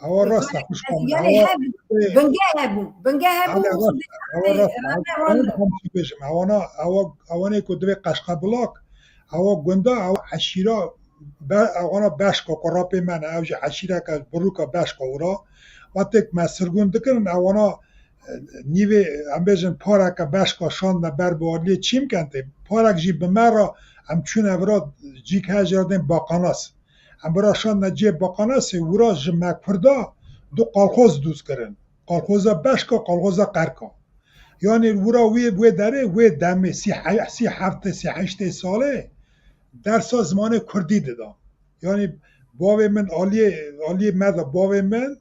Ewa rast e, xwişka min. Yani Ewa, hebû, e, binge hebû, binge hebû, Hale û rast e, ewa rast e. Ewa, ewa, ewa, bêjim. Ewana, ewa, ewanê ku divê Qeşqebulak, ewa gunda, ewa eşîra, be-, ewana beşka ku rapê me ne, ew jî eşîreke birûka beşka wira. Wextêk me sirgûn dikirin, ewana, e, nîvê, em bêjin, pareke beşka şandine ber bi aliyê çîmkentê, parek jî bi me re em çûne vira cîk hejardên Baqanas. Em bira şandine cihê Baqanasê, wira ji me Kurda du qalxoz dûz kirin. Qalxoza Beşka, qalxoza Qerka. Yanî wira wê, wê derê, wê demê sî he-, sî heftê, sî heştê salê dersa zimanê kurdî dida. Yanî bavê min aliyê, aliyê me de bavê min,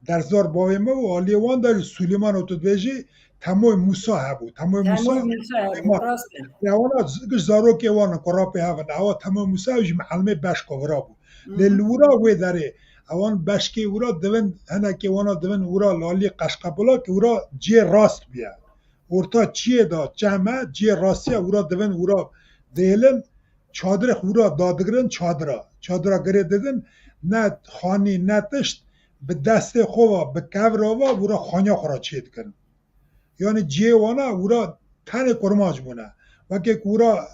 dersdar bavê min û aliyê wan de jî Sulîman û tu dibêjî Temoy Mûsa hebû. Temoy Mûsa, Temoy Mûsa hebû, ema rast e. Ya wana z-, giş zarokê wan in ku rapê hev in. Ewa Temoy Mûsa ew jî mielimê beşka wira bû. Lê li wira wê derê, ewan beşkê wira divin, hinekê wana divin wira li aliyê Qeşqebula ki wira cihê rast bûye. Orta çiyê de çem e, cihê rastiya wira divin wira dihêlin, çadirê xwe wira dadigirin çadira. Çadira girê didin, ne xanî, ne tişt, bi destê xwe ve, bi kevra ve wira xaniya xwe re çêdikirin. Yanî cihê wana wira tenê kurmanc bûne. Weke ku wira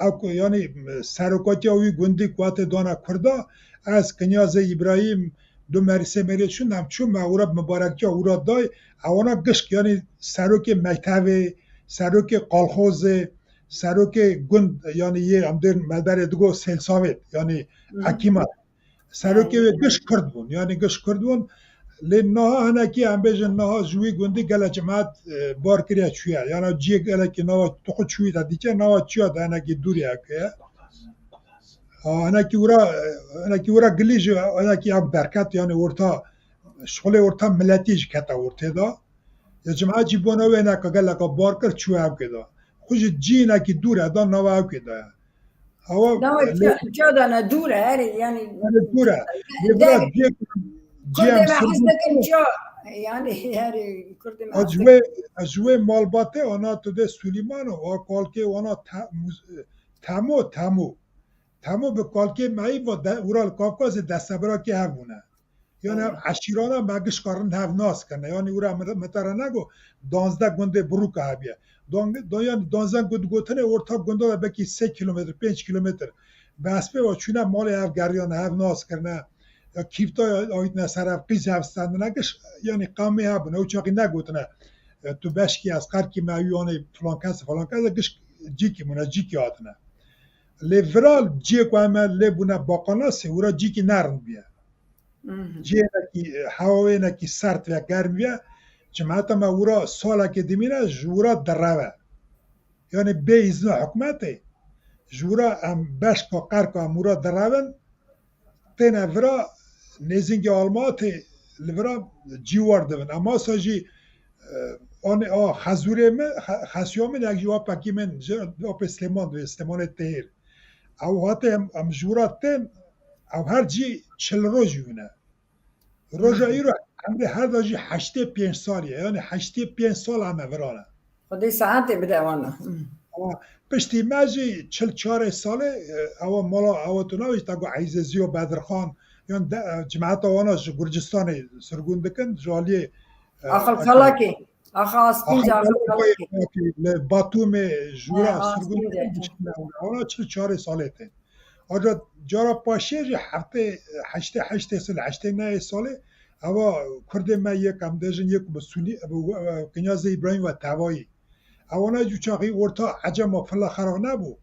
ew ku, yanî serokatiya wî gundî ku hatê dana Kurda, ez, Kinyazê Îbrahîm, du merî sê merî şûn, em çû me wira bi mibarekiya wira day, ewana gişk, yanî serokê mektevê, serokê qalxozê, serokê gund, yanî yê em dên me derê digo sêlsavêt, yanî hekîman. Serokê wê giş kurd bûn, yanî giş kurd bûn. Lê niha hinekî em bêjin niha ji wî gundî gelek cemaet, e, bar kiriye çûye. Yana ciyê gelekî nava tu xwe çûyî te dîke, nava çiya de hinekî dûrî heke ye. Ha, hinekî wira, e, hinekî wira gilî jî, hinekî ev derket, yanî orta, şixulê orta miletî jî kete ortê de. Ya cemaet jî bona wê hineka geleka bar kir çû hevkê de. Xwe ji cî hinekî dûr e, da nava hevkê de ye. Ewa, Nava lê çiya, çiya da ne dûr e, herê, yanî Herê dûr e. Lê vira derê ciyê, ciyê Kurdê em me hez sirgûn dikin çiya, yanî herê Kurdê me Ez hez ji dikin. wê, ez ji wê malbatê ana tu dê Sulîmano, a kalkê wana te-, muz-, temo, temo. Temo bi kalkê me yî va de, Ural Kafkazê destebirakê hev bûne. Yani eşîrana me gişka rind hev nas kirine. Yani ura me, me te re nego danzdeh gundê Birûka hebiye. Dan, dan, yani danzdeh gund gotinê orta gunda de belkî sê kilometre, pênc kilometre. Bi hespê ve çûne malê hev geriyane, hev nas kirine. Ya kîfta ayîtine ser hev, qîz hev stendine giş, yani qamê hebûne. Ew çaxî negotine, e, tu beşkî ez qerkî me, ew yanê filan kes, filan kes, giş cîkî bûne, cîkî hatine. Lê vira ciyê ku em lê bûne baqanasê, wira cîkî nerind bûye. Cihênekî, hewayênekî sert ve germ ve, cemata me wira salekê dimîne ji wira direve. Yani bê îzna hikûmetê, ji wira em beşka qerka em wira direvin, têne vira nêzîngê Almatê li vira cîwar dibin. Em asa jî, e, anê a xezûrê min, xe-, xesiya min, yek jî wa pekî min, ji apê Silêman dibê, Silêmanê Tehir. Ew hate em, em ji wira tên, ew her cî çil roj bûne. Roja îro emrê her da jî heştê pênc salî ye. Yani heştê pênc sal em e virane. Xwedê saetê bide wana. Ama piştî me jî çil çarê salê, e, ewa mala, ewa tu navê jî te got Eyzeziyo Bedirxan, yan de, e, cemaeta wana ji Gurcistanê sirgûn dikin, ji aliyê, e, Axil Xelakê. Axa Aspînc, Axa Axa Xelakê. Xelakê, li Batûmê ji wira sirgûn dikin, diçin ewra. Wana çil çarê salê tên. Aja cara paşê jî heftê, heştê heştê sal, heştê nehê salê, eva kurdê me yek em dêjin yek bi Sunî, bi, bi Kinyazê Îbrahîm ve tevayî. Ewana jî çaxî orta ecema fila xerab nebû.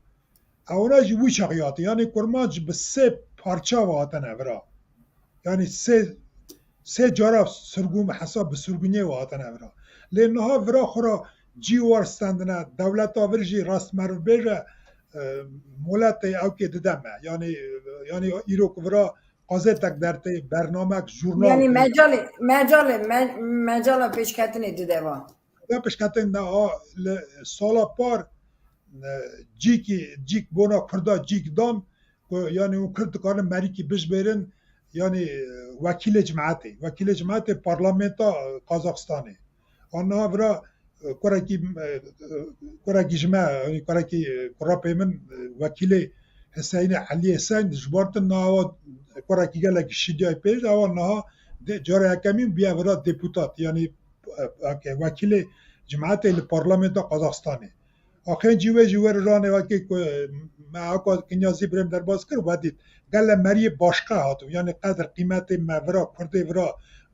Ewana jî wî çaxî hate. Yani kurmanc bi sê parça ve hatine vira. Yani sê, sê cara sirgûn, hesab bi sirgûniyê ve hatine vira. Lê niha vira xwe ra cî war stendine, dewleta vir jî rast meriv bêje, e, moletê ewkê dide me. Yani, yani îro ku vira qazetek dertê, bernamek, jurnal. Yani mecalê, mecalê, me-, mecala pêşketinê dide va. Ya pişketin ne a li sala par, e, cîkî, cîk bona Kurda cîk dan ku yani hûn Kurd dikarin merîkî bijbêrin, yani, e, wekîlê cemaetê, wekîlê cemaetê parlamenta, e, Kazaxstanê. An niha vira, e, kurekî, e, e, kurekî ji me, yani kurekî, e, kurapê min, e, wekîlê Heseyînê Elî Hesen ji Bartin niha wa kurekî gelekî şidiyayê pêş de, ewa niha de, cara yekemîn bûye vira deputat, yani, e, e, wekîlê cemaetê li parlamenta Kazaxstanê. Axên cî wê jî wer ranê wekî ku me aka Kinyazî birêm derbas kir, we dît. Gele meriyê başqa hatibû. Yani qedir qîmetê me vira, Kurdê vira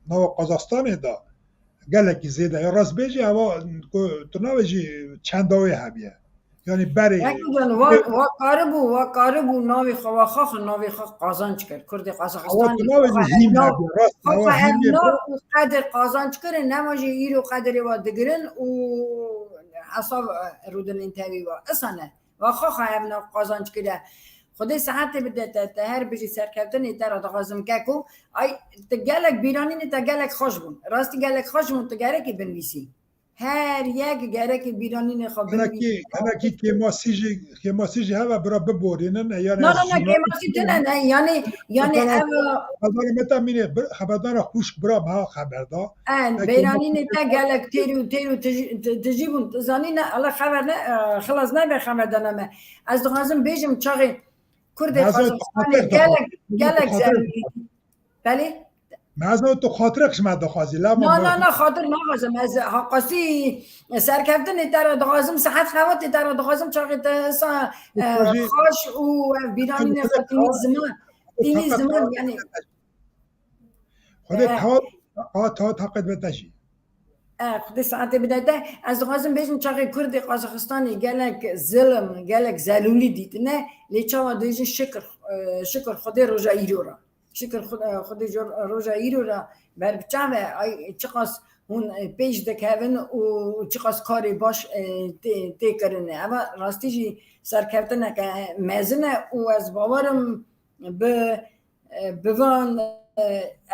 nava Kazaxstanê da gelekî zêde. Ya rast bêjî, ewa ku tu navê jî çenda wê hebiye. Yanî berê. Wek can, wa, wa karibû, wa karibû navê xwe, wa xax navê xwe qazanc kir. Kurdê Qazaxistanê. Awa tu navê xaxa hîn ev nav, hebe, rast, xaxa awa ev hîn nav û qedê qazanc kirin, nema jî îro qederê wa digirin û hesab, e, rûdinên tevî wa. Isane. Wa xaxa ev nav qazanc kire. Xwedê sihetê bide te, te her bijî serkeftinê te re dixwazim keko. Ay, tu gelek bîranînê te gelek xweş bûn. Rastî gelek xweş bûn, tu gerekî binivîsî. Her yek gerekî bîranînê xwe binivîsî. Hinekî, hinekî kêmasî jî, kêmasî jî heve bira biborînin, e, yanî. Na, na, na, kêmasî tune ne, yanî, yanî ev xeberdana me te mînê, bir, xeberdana xwişk bira me ha xeber da. E, bîranînê te gelek têr û, têr û tijî, ti-, tijî bûn, tu zanî ne, ele xeber ne, e, xilas nebe xeberdana me. Ez dixwazim bêjim çaxê Kurdê Qazaxistanê gelek, gelek zerûrî. Belê? Me ez tu xatirek ji me dixwazî, lama. Na, na, na, xatir naxwazim. Ez heqasî serkeftinê te re dixwazim, sihet xebatê te re dixwazim, çaxê te sa, e, xweş û ev bîranînê xwe tînî ziman, tînî ziman, yanî. Xwedê, e, tewa, tewa, tewa taqet be te jî. E, Xwedê saetê bide te. Ez dixwazim bêjim, çaxê Kurdê Qazaxistanê gelek zilim, gelek zelûlî dîtine, lê çawa dibêjin şikir, e, şikir Xwedê roja îro re. Şikir Xwe-, e, Xwedê jo-, roja îro re ber bi çav e, ay, çiqas hûn, e, pêş dikevin û çiqas karê baş, e, tê, tê kirinê. Eva rastî jî serkeftineke mezin e û ez bawer im bi, e, bi van, e,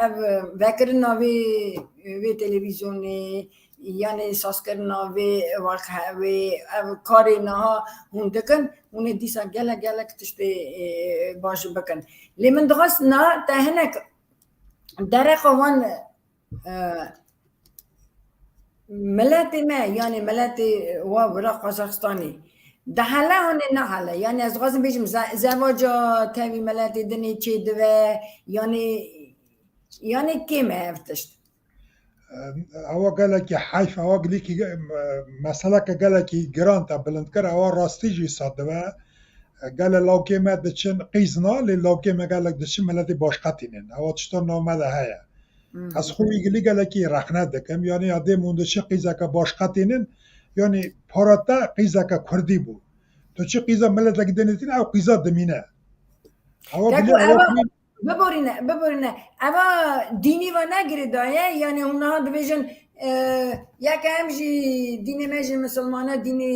ev vekirina vê, vê televîzyonê, yanî sazkirina vê weqfê, ev karê niha hûn dikin, hûn ê dîsa gelek, gelek tiştê, e, baş bikin. Lê min dixwest niha te hinek dereqa wan, e, miletê me, yanî miletê wa wira Qazaxistanê, dihele hûn ê nehele? Yanî ez dixwazim bêjim, ze-, zewaca tevî miletê dinê çêdive, yanî, yanî kêm e ev tişt? Ewa gelekî heyf, ewa gelekî, e, meseleke gelekî giran te bilind kir, ewa rastî jî wisa dibe. Gele lawkê me diçin qîz na, lê lawkê me gelek diçin miletê başqa tînin. Ewa tişta nav me de heye. Hmm. Ez xwe wî gilî gelekî rexne dikim. Yanî ya dêm hûn diçin qîzeke başqa tînin, yanî para te qîzeke kurdî bû. Tu çi qîza miletekî dinê tîne, ew qîza dimîne. Ewa Keko, bilî, ewa ewa bilî. Biborîne, biborîne. Eva dînî ve ne girêdaye, yanî hûn niha dibêjin, e, yek em jî dînê me jî misilman e, dînê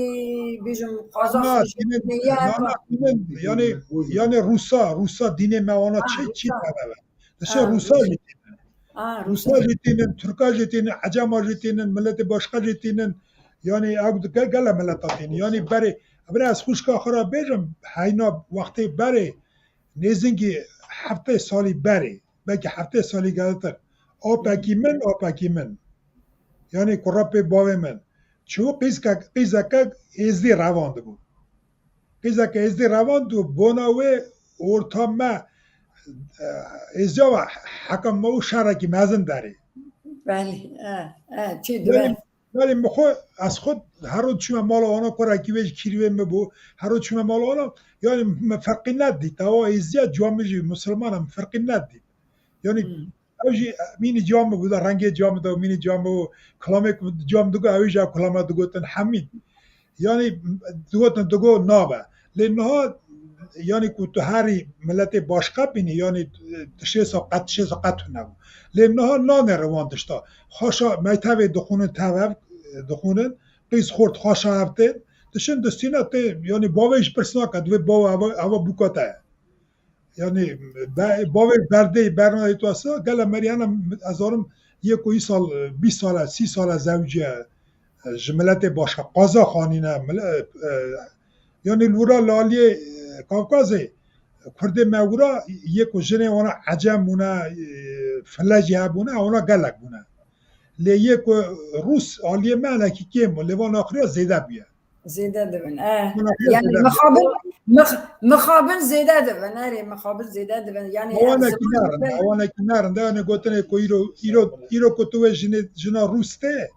bêjim Qazax, na, dînê, dînê ye, na, na, dînê, yanî, yanî Rûsa, Rûsa dînê me wana, ah, çi, çi Rûsa. Tebe be. Dişe, ah, Rûsa, Rûsa jî tînin. Ah, Rûsa. Rûsa jî tînin, Tirka jî tînin, Tirka jî tînin, miletê başqa jî tînin. Yanî ew di-, ge-, gele mileta tînin. Yanî berê, bira ez xwişka xwe re bêjim, heyna wextê berê, nêzîkî heftê salî berê, belkî heftê salî geltir. Apekî min, apekî min. Yanî kurapê bavê min. Çû qîzke-, qîzeke êzdî revandibû. Qîzeke êzdî revand û bona wê orta me, e, êzdiya ve heka me û şerekî mezin derê. Belê, e, e, çi dibe? Belê, belê min xwe, ez xwe her roj çûme mala wana, kurekî wê ji kîrî wê min bû, her roj çûme mala wana, yanî min ferqî nedît. Ewa êzdiya ciwan min jî misilman e, min ferqî nedît. Yanî, hmm. Ew jî, e, mînî ciwan min bû, da rengê ciwan min da, mînî ciwan min û kilamê ku ciwan min digot, ew jî ew kilama digotin hemî. Yanî, digotin digo nabe. Lê niha, yanî ku tu herî miletê başqa bînî, yanî, e, tişê sa qet, tişê sa qet tune bû. Lê niha nanêre wan tişta. Xweşa meytevê dixwînin, tev ev, e, dixwînin, qîz xort xweşa ev tên, diçin distîne tê, yanî bavê ji pirs nake, divê bava eva, eva bûka te ye. Yanî, be-, bavê berdê, bernayê tu esa, gele meriyana, ez zanim, yê ku îsal, bîst sal e, sî sal e zewciye, e, ji miletê başqa, Qazaxanî ne, mile-, e, yanî li wira li aliyê, e, Kavkazê, Kurdê me wira, yê ku jinê wana Ecem bûne, e, Filecî hebûne, wana gelek bûne. Lê yê ku Rûs aliyê me hinekî kêm bû, lê van axiriya zêde bûye. Zêde dibin, eh. Yanî mixabin, mix-, mixabin zêde dibin, erê, mixabin zêde dibin. Yanî ewanekî ne rind e, ewanekî ne rind e, yanî gotinê ku îro, îro, îro ku tu wê jinê, jina Rûs tê,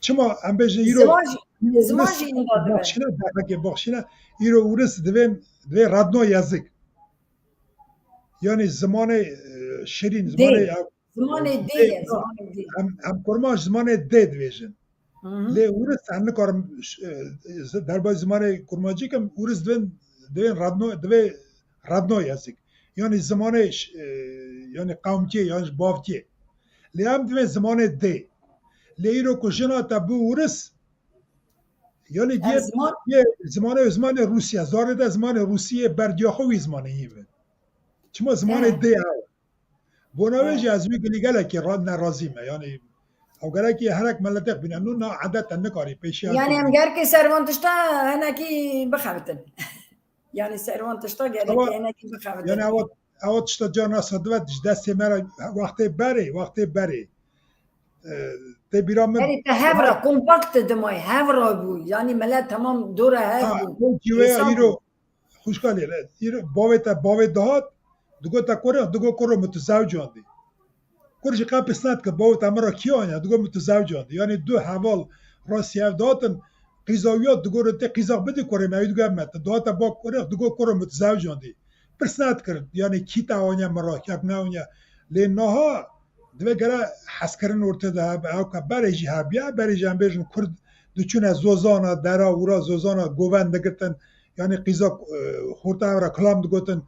çima em bêjin îro, ziman jî, îro ziman jî inda dibe. Baxşîne, dehekê baxşîne, îro Ûris divên, divê radno yazık. Yanî zimanê, e, şirîn, dê. Zimanê, e, zimanê dê, dê ye, zimanê dê. Em, em kurmanc zimanê dê dibêjin. Lê Ûris em nikarim, e, derbas zimanê kurmancî kim, Ûris divên, divên radno, divê radno yazîk. Yanî zimanê, e, yanî qewmkê, yan jî bavkê. Lê em divên zimanê dê. Lê îro ku jina te bû Ûris, yanî diye, diye zimanê, zimanê Rûsya, zarê de zimanê Rûsiyê berdiya xwe wî zimanê yî be. Çima zimanê dê ew. Bona wê jî ez wî gilî gelekî ra-, nerazî me. Yanî ew gelekî herek meletek bîne. Nû na edet te nikarî pêşiya. Yanî em gerkê ser van tişta hinekî bixebitin. Yanî ser van tişta gerek hinekî bixebitin. Yanî ewa, ewa tişta carna sedive ji destê me re wextê berê, wextê berê. E, tê bîra min. Berê te hev re kompakt dimayî, hev re bû. Yanî milet temam dora hev bû. Wê îro xwişka lê, îro bavê te, bavê dihat, digot te kurê, digot kuro min tu zewcandî. Kur jî qe pirs nedikir, bavê te min re kî aniya, digot min tu zewcandî. Yanî du heval rastî hev dihatin, qîza wî ya digot tê qîza bidî kurê me, wî digot me, tu dihate ba kurê, digot kuro min tu zewcandî. Pirs nedikir, yanî kî te aniya min re, kek neaniya. Lê niha divê gere hezkirin ortê de hebe, ew ke berê jî hebiya, berê jî em bêjin Kurd diçûne zozana, dera, wira zozana govend digirtin, yanî qîza, e, xorta ev re kilam digotin,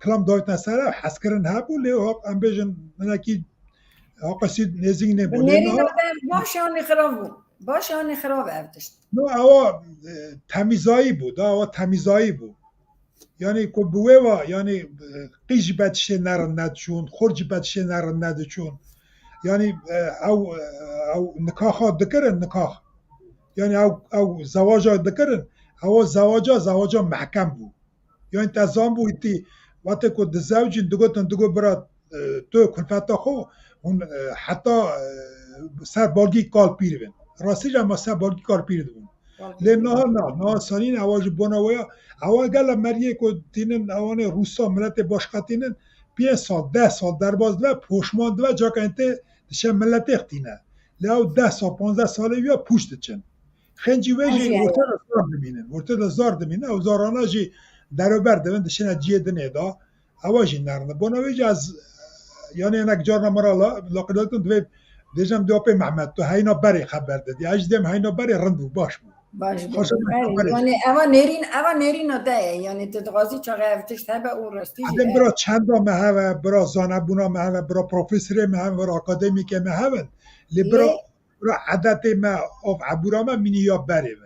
kilam dawitne ser ev, hezkirin hebû, lê haq em bêjin hinekî haqasî nêzîk nebû. Lê nêrîna niha te baş yanî xirab bû. Baş yanî xirab ev tişt. No, ewa, e, temîzayî bû, da ewa temîzayî bû. Yanî ku bi wê ve, yanî, e, qîz ji betişê nerin nediçûn, xort ji betişê nerin nediçûn. Yanî, e, ew, e, ew nikaxa dikirin, nikax. Yanî ew, ew zewaja dikirin, ewa zewaja, zewaja mehkem bû. Yanî te zan bû îtî, wextê ku dizewcîn, digotin, digot bira, e, tu kulfeta xwe, hûn, e, heta, e, ser balgî kal pîr bin. Rastî jî ema ser balgî kal pîr dibûn. Lê niha na, niha sanîn ewa ji bona wê ya. Ewa gela meriyê ku tînin, ewanê Rûsa, miletê başka tînin, pênc sal, deh sal derbas dibe, poşman dibe, caka tê dişe miletê xtîne. Lê ew deh sal, panzdeh salê wî ya pûç diçin. Xencî wê jî ortê de zar dimînin. Ortê de zar dimînin. Ew zarana jî derober dibin, dişine ciyê dinê de. Ewa jî nerine. Bona wê jî ez, yanî hinek carna min re la, laqildatin divê dêjem di apê Mehmet, tu heyna berê xeber didî. Ez jî dêm heyna berê rind bû, baş bû. Baş bû. Berê, yanî eva nêrîn, eva nêrîna te ye. Yanî tu dixwazî çaxê ev tişt hebe û rastî jî. Edem bira çenda me heve, bira zanebûna me heve, bira profesorê me heve, bira akademîkê me hevin. Lê bira, bira edetê me, av ebûra me mînî ya berê me.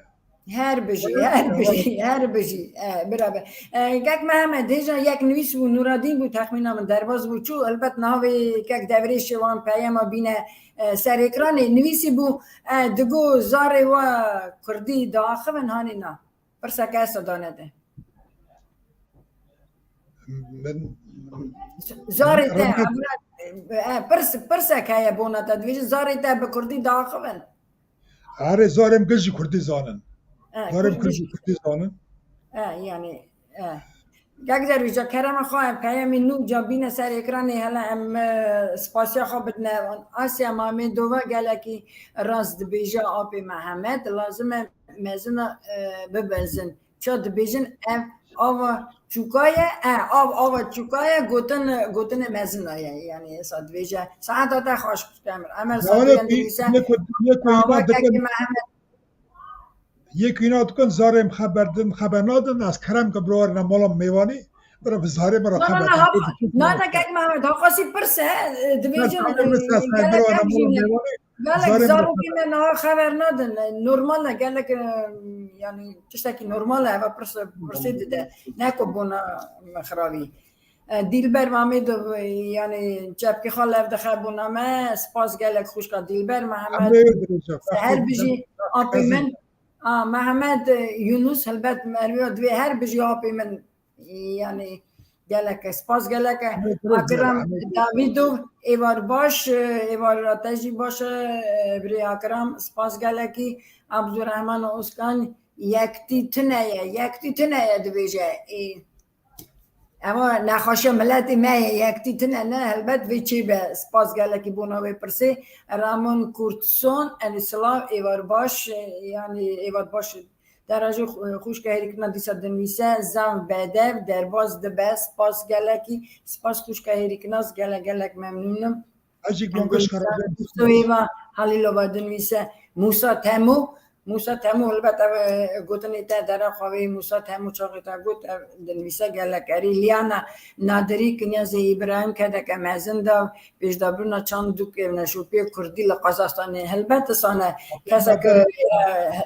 Her bijî, her bijî, her bijî. E, bira be. E, kek Mehmet, hêja yek nivîs bû, Nûradîn bû, texmîna min derbas bû, çû, elbet niha vê kek Devrêşê wan peyama bîne, e, ser ekranê. Nivîsî bû, e, digo zarê we kurdî diaxivin hanê na. Pirseke esa dane de. Zarê te, e, pirs, pirsek heye bona te, dibêjin zarê te bi kurdî diaxivin. Erê, zarê min gil jî kurdî zanin. E, zarê min gil jî kurdî zanin. E, yanî, e. Kek Derwîş, kerema xwe, em peyamên nû ca bîne ser ekranê, hele em, e, spasiya xwe bidine. Asya Mamêdova gelekî rast dibêje, apê Mehmet, lazim e mezina, e, bibezin. Ça dibêjin ev ava çûka ye, e, av ava çûka ye, gotin, gotinê mezina ye. Yanî esa dibêje, saeta te xweş, Emir. Emir, sabiyan dibîse, ava kekê Mehmet. Yek wîna dikin, zarê min xeber din, xeber nadin, ez kerem ke bira werine mala mêvanî, bira bi zarê min re xeber din. Na, na, kek Mehmet, haqasî pirs e, dibêjin, gelek ev jî ne, gelek zarokê me niha xeber nadin. Normal e, gelek, e, yanî tiştekî normal e, eva pirs, pirsê dide. Ne ku bona xirabî. E, Dîlber Mamêdov, yanî çepkê xwe lev dixe bona me, spas gelek xwişka Dîlber, Mehmet, her bijî apê min. A, Mehmet, e, Yunus, helbet merviya divê her bijî apê min. Yanî gelek e, spas gelek e. Akram Davîdov, êvar baş, e, êvar te jî baş e, e, birê Akram, spas gelekî. Abdurrahman Oskan, yektî tune ye, yektî tune ye dibêje. Ê, Eva nexweşiya miletê me ye, yektî tune ne, helbet vê çêbe. Spas gelekî bona wê pirsê. Ramon Kurtson, enî silav, êvar baş, e, yanî êvar baş. Te re jî xu-, xwişka hêrîkirina dîsa dinivîse, Zam Bedev, derbas dibe, spas gelekî, spas xwişka hêrîkinas, gelek gelek memnûn im. Soyeva Halilova dinivîse, Mûsa Temo, Mûsa Temo, helbet ev, e, gotinê te dera xwe wê Mûsa Temo çaxê te got, ev dinivîse gelek erê. Liyana Nadirî, Kinyazê Îbrahîm kedeke mezin da, pêşdabirina çand û kêmneşopiyê kurdî li Qazaxstanê. Helbet isane, kesek, e,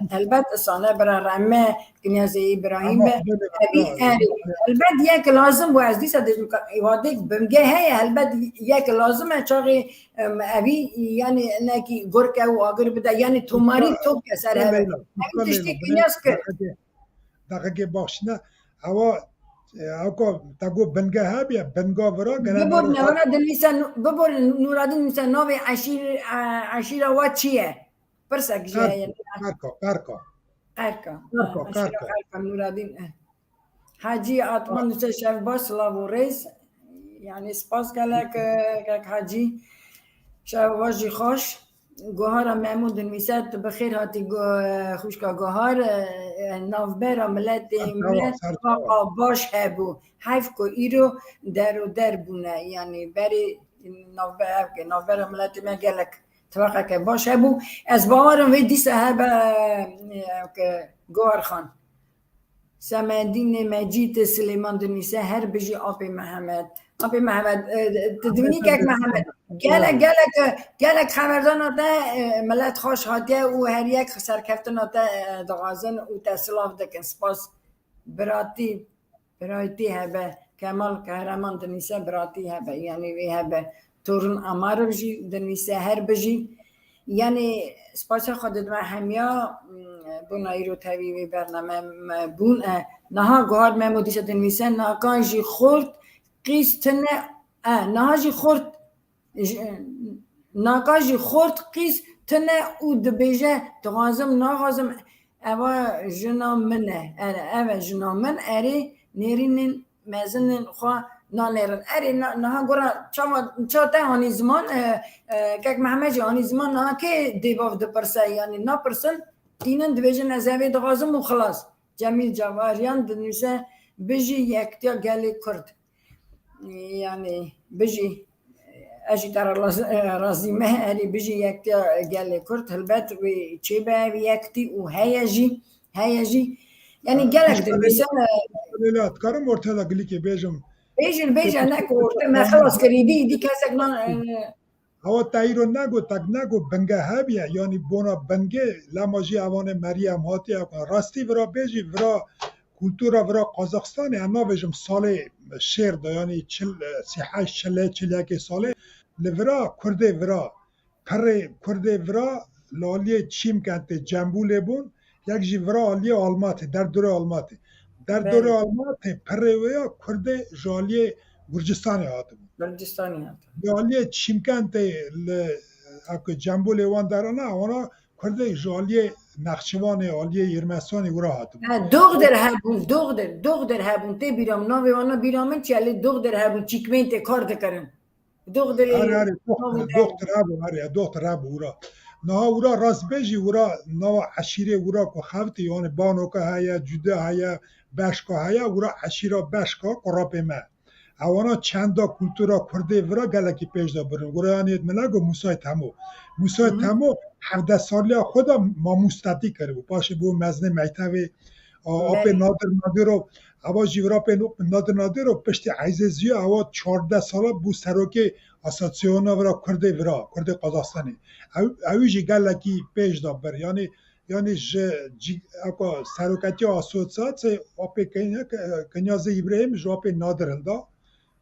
helbet isane, bira reme, Kinyazê Îbrahîm be. Evî erê. Helbet yek lazim bû, ez dîsa dibêjim ka îwadek bingeh heye, helbet yek lazim e çaxê, em, evî, yanî nekî gurke û agir bide, yanî tomarî top ke ser heve. Evî tiştî kinyaz kir. Deqekê baxşîne, ewa, e, ewka te got bingeh hebiye, binga vira gere. Bibor nevana dinivîse, bibor Nûradîn dinivîse navê eşîr, e, eşîra wa çi ye? Pirsek jî heye. Qerka, Qerka. Qerka. Qerka, Qerka. Qerka, Nûradîn, eh. Hacî Atman dûse şev baş, silav û rêz. Yanî spas gelek, eh, kek Hacî. Şev baş jî xweş. Guhara Memo dinivîse, tu bi xêr hatî gu-, eh, xwişka Guhar, eh, navbera miletê me baş hebû. Heyf ku îro der û der bûne. Yanî berê navbe-, ev ke navbera miletê me gelek Tifaqeke baş hebû. Ez bawer im vê dîsa hebe, e, ke Guhar Xan. Semedînê Mecîdê Silêman dinivîse, her bijî Apê Mihemed. Apê Mihemed, e, tu dibînî kek Mihemed. Gelek, gelek, e, gelek xeberdana te, e, milet xweş hatiye û her yek serkeftina te, e, dixwazin û te silav dikin. Spas. Biratî, biratî hebe. Kemal Kahraman dinivîse biratî hebe. Yanî wê hebe. Torun Amarov jî dinivîse her bijî. Yanî spasiya xwe didime hemiya, m, bona îro tevî wê bername me bûn. E, niha Guhar Memo dîsa dinivîse, nakan jî xort qîz tine, e, niha jî xort Ji, naka jî xort qîz tune û dibêje, dixwazim, naxwazim, eva jina min e. Ere, ev e jina min, erê nêrînên mezinên xwe nanêrin. Erê, na-, niha gora çawa, ça te anî ziman, e, e, kek Mehmet jî anî ziman, niha kê dê bav dipirse, yanî napirsin, tînin dibêjin, ez evê dixwazim û xilas. Cemîl Cavaryan dinivîse, bijî yektiya gelê Kurd. Yanî bijî, ez jî te re laz-, razî me, erê bijî yektiya gelê Kurd, helbet wê çêbe ev yektî û heye jî, heye jî. Yanî gelek dinivîse. Leyla, dikarim orte de gilîkê bêjim? Bêjin, bêje, ne ku orte me xilas kirî, dî, dî kesek nan, e, Ewa te îro nego, tek nego binge hebiye, yanî bona binge, lema jî evanê Meryem hatiye, rastî vira bêjî, vira kultura vira Qazaxstanê, em navêjim salê şêr de, yanî çil, sî heşt, çil, çil yekê salê, li vira Kurdê vira, pirê Kurdê vira, li aliyê Çîmkentê, Cembûlê bûn, yek jî vira aliyê Almatê, derdorê Almatê. Derdorê Almatê, pirê wê ya Kurdê ji aliyê Gurcistanê hatibûn. Gurcistanê hatibûn. Li aliyê Çîmkentê li, eke Cembûlê wan derana, wana Kurdê ji aliyê Nexçivanê, aliyê Yirmesanê wira hatibûn. Ha, Dogdir hebûn, Dogdir, Dogdir hebûn. Tê bîra min, navê wana bîra min çi ye, lê Dogdir hebûn, çîkmeyên tê kar dikirin. Doxdirê Erê, erê, doxdir, doxdir hebû, erê, doxdir hebû wira. Niha wira rast bêjî, wira nava eşîrê wira ku xevtî, yanî Banoka heye, Cude heye, Beşka heye, wira eşîra Beşka, kurapê me. Ewana çenda kultura Kurdê vira gelekî pêş de birin. Wira yanî min nego Musay Temo. Musay Temo hevdeh saliya xwe de mamostetî kiribû. Paşê bû mezinê mektevê, A, apê Nadir Nadirov, eva jî vira pê no-, Nadir Nadirov piştî Eyzê Ziya, ewa çardeh sala bû serokê Asosîasyona vira Kurdê vira, Kurdê Qazaxstanê. Ew, ew jî gelekî pêş da bir. Yanî, yanî ji cî-, eka seroketiya asosîasyê apê Kenya-, Kenyazê Îbrahîm ji apê Nadir hilda.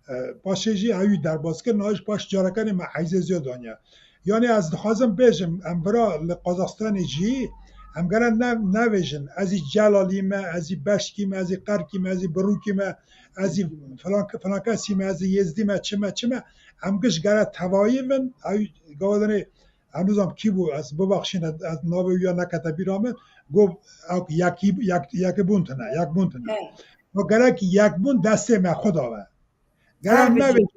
E, paşê jî ewî derbas kir, niha jî paş carekanê me Eyzê Ziya daniye. Yanî ez dixwazim bêjim, em vira li Qazaxstanê jî, em gere ne-, nevêjin, ez î Celalî me, ez î Beşkî me, ez î Qerkî me, ez î Birûkî me, ez î filan, filan kesî me, ez î Yêzdî me, çi me, çi me. Em giş gere tevayî bin, ew gava dinê, ez nizam kî bû, ez bibaxşîne, ez navê wî ya nekete bîra min, got, ew yekî, yek, yekîbûn tune, yekbûn tune. Evet. Ma gerek yekbûn destê me xwe da be. Gere em nevêjin,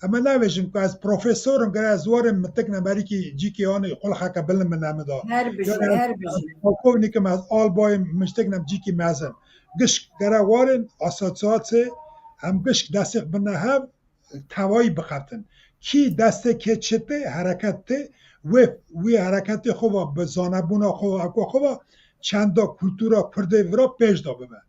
em ê nevêjin ku ez profesor im, gere ez warim min tikne merîkî cîkî anî xulxeke bilind min nemida. Her bijî, her bijî. Polkovnik im, ez albay im, min tikne cîkî mezin. Gişk gere warin asosîasyê, em gişk destê bine hev, tevayî bixetin. Kî destê kê çi tê, hereket tê, wê wê hereketê xwe ve, bi zanebûna xwe ve, eko xwe ve çenda kultura Kurdê vira pêş de bibe.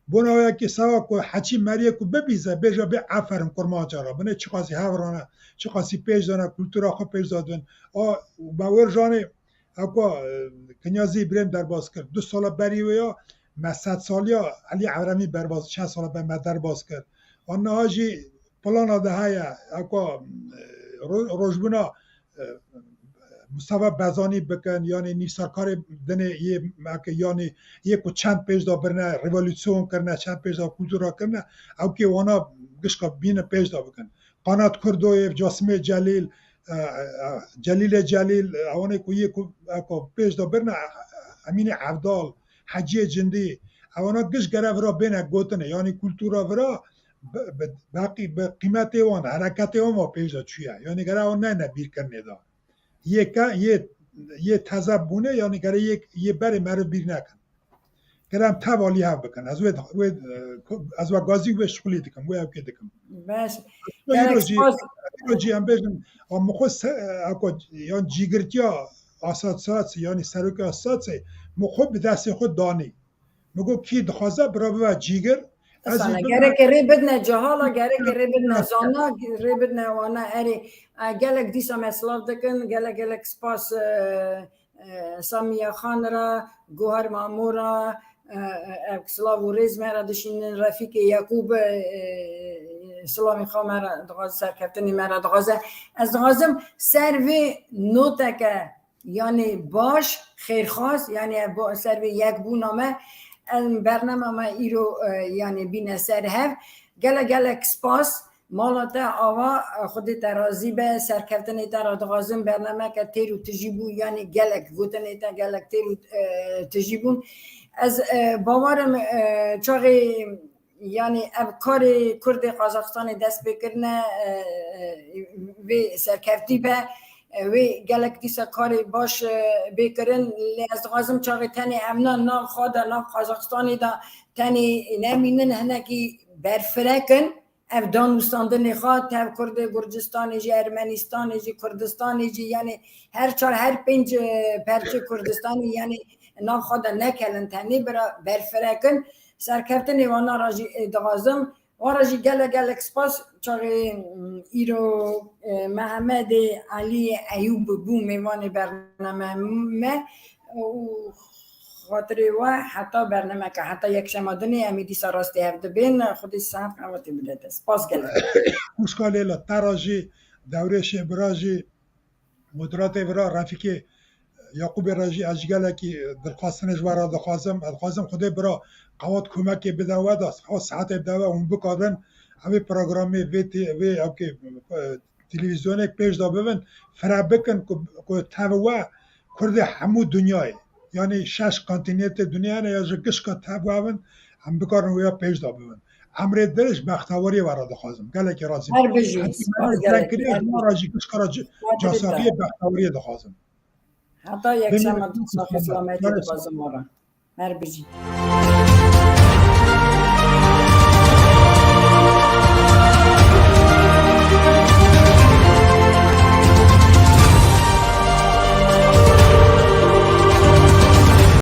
Bona wê yekê seba ku heçî meriyê ku bibîze, bêje bê eferin kurmanca re. Binê çiqasî hev rane, çiqasî pêş dane, kultura xwe pêş dadin. A, me wir janê, eko, e, Kinyazî Îbrahîm derbas kir. Du sala berî wê ya, me sed saliya Elî Evrenî berbas, çend sala ber me derbas kir. A niha jî plana de heye, eko, e, ro-, rojbûna, e, Mustafa Bezanî bikin, yanî nîsarkarê dinê yê meke, yanî yê ku çend pêş de birine, revolûsyon kirine, çend pêş de kultura kirine, ew kê wana gişka bînin pêş de bikin. Qanat Kurdoyev, Casimê Celîl, e, e, Celîlê Celîl, e, ewanê ku yê ku, e, ku pêş de birine, e, Emînê Evdal, Heciyê Cindî, ewana giş gere vira bêne gotinê, yanî kultura vira bi, bi, bi, bi qîmetê wan, hereketê wan ve pêş de çûye. Yanî gere wan neyne bîrkirinê de. Yê ke, yê, yê teze bûne, yanî gere yê, yê berê meriv bîr nekin. Gere em tev alî hev bikin. Ez wê, wê, e, ez we gazî wê şixulî dikim, wê ewkê dikim. Beş. Îro Gerek jî, spas. îro jî em bêjin, a, min xwe se-, e, ako, yan cîgirtiya asasiyatê, yanî serokê asasiyatê, min xwe bi destê xwe danî. Min got, kî dixwaze bira bibe cîgir, ez jî Esane, bibim. Gereke rê bidne cehala, gereke rê bidne zana, rê bidne wana erê. E, gelek dîsa me silav dikin, gelek gelek spas, e, e, Samiye Xan ra, Gohar Mamo ra, e, e, ev silav û rêz me ra dişînin, Refîkê Yaqûb, e, e, silavê xwe me ra dixwaze, serkeftinê me ra dixwaze. Ez dixwazim ser vê noteke, yanî baş, xêrxwaz, yanî ev bo-, ser vê yekbûna me, em bernama me îro, e, yanî bîne ser hev. Gelek gelek spas. Mala te ava, e, Xwedê te razî be, serkeftinê te ra dixwazim, bernameke têr û tijî bû, yanî gelek gotinê te gelek têr û, e, tijî bûn. Ez, e, bawer im, e, çaxê, yanî ev karê Kurdê Qazaxistanê dest pê kirine, e, e, vê serkeftî be, e, wê gelek dîsa karê baş, e, bê kirin, lê ez dixwazim çaxê tenê em na nav xwe de, nav Qazaxistanê de tenê nemînin, hinekî berfirek in. Ev danûstandinê xwe tev Kurdê Gurcistanê jî, Ermenistanê jî, Kurdistanê jî, yanî her çar, her pênc, e, perçê Kurdistanê, yanî nav xwe de nekelin tenê, bira berfirek in. Serkeftinê wana ra jî, e, dixwazim. Wan ra jî gelek gelek spas. Çaxê, m, îro, e, Mehemedê Elî Eyûb bû mêvanê bername me û xatirê we heta bernameke, heta yekşema dinê em ê dîsa rastî hev dibên. Xwedê sihet qewetê bide te. Spas gelek. Xwişka Leyla, te ra jî, Dewrêşê bira jî, moderatê vira Refîkê Yaqûbê re jî ez ji gelekî dilxwastinê ji we re dixwazim. Ez dixwazim Xwedê bira qewet komekê bide we de, qewet sihetê bide we, hûn bikarin evê programê vê tê-, vê ewkê, e, televîzyonê pêş de bibin, fire bikin ku, ku tev we Kurdê hemû dinyayê, yanî şeş kontinentê dinyayê ne ya ji gişka tev we bin, em bikarin wê ya pêş de bibin. Emrê dirêj, bextewariyê we re dixwazim. Gelekî razî. Her bijî. Spas gelek. Her bijî. Ji we re jî gişka re ca-, Spas casafiyê, gelek. Bextewariyê dixwazim. Heta yekşema dîsa xwe selametî dixwazim we re. Her bijî.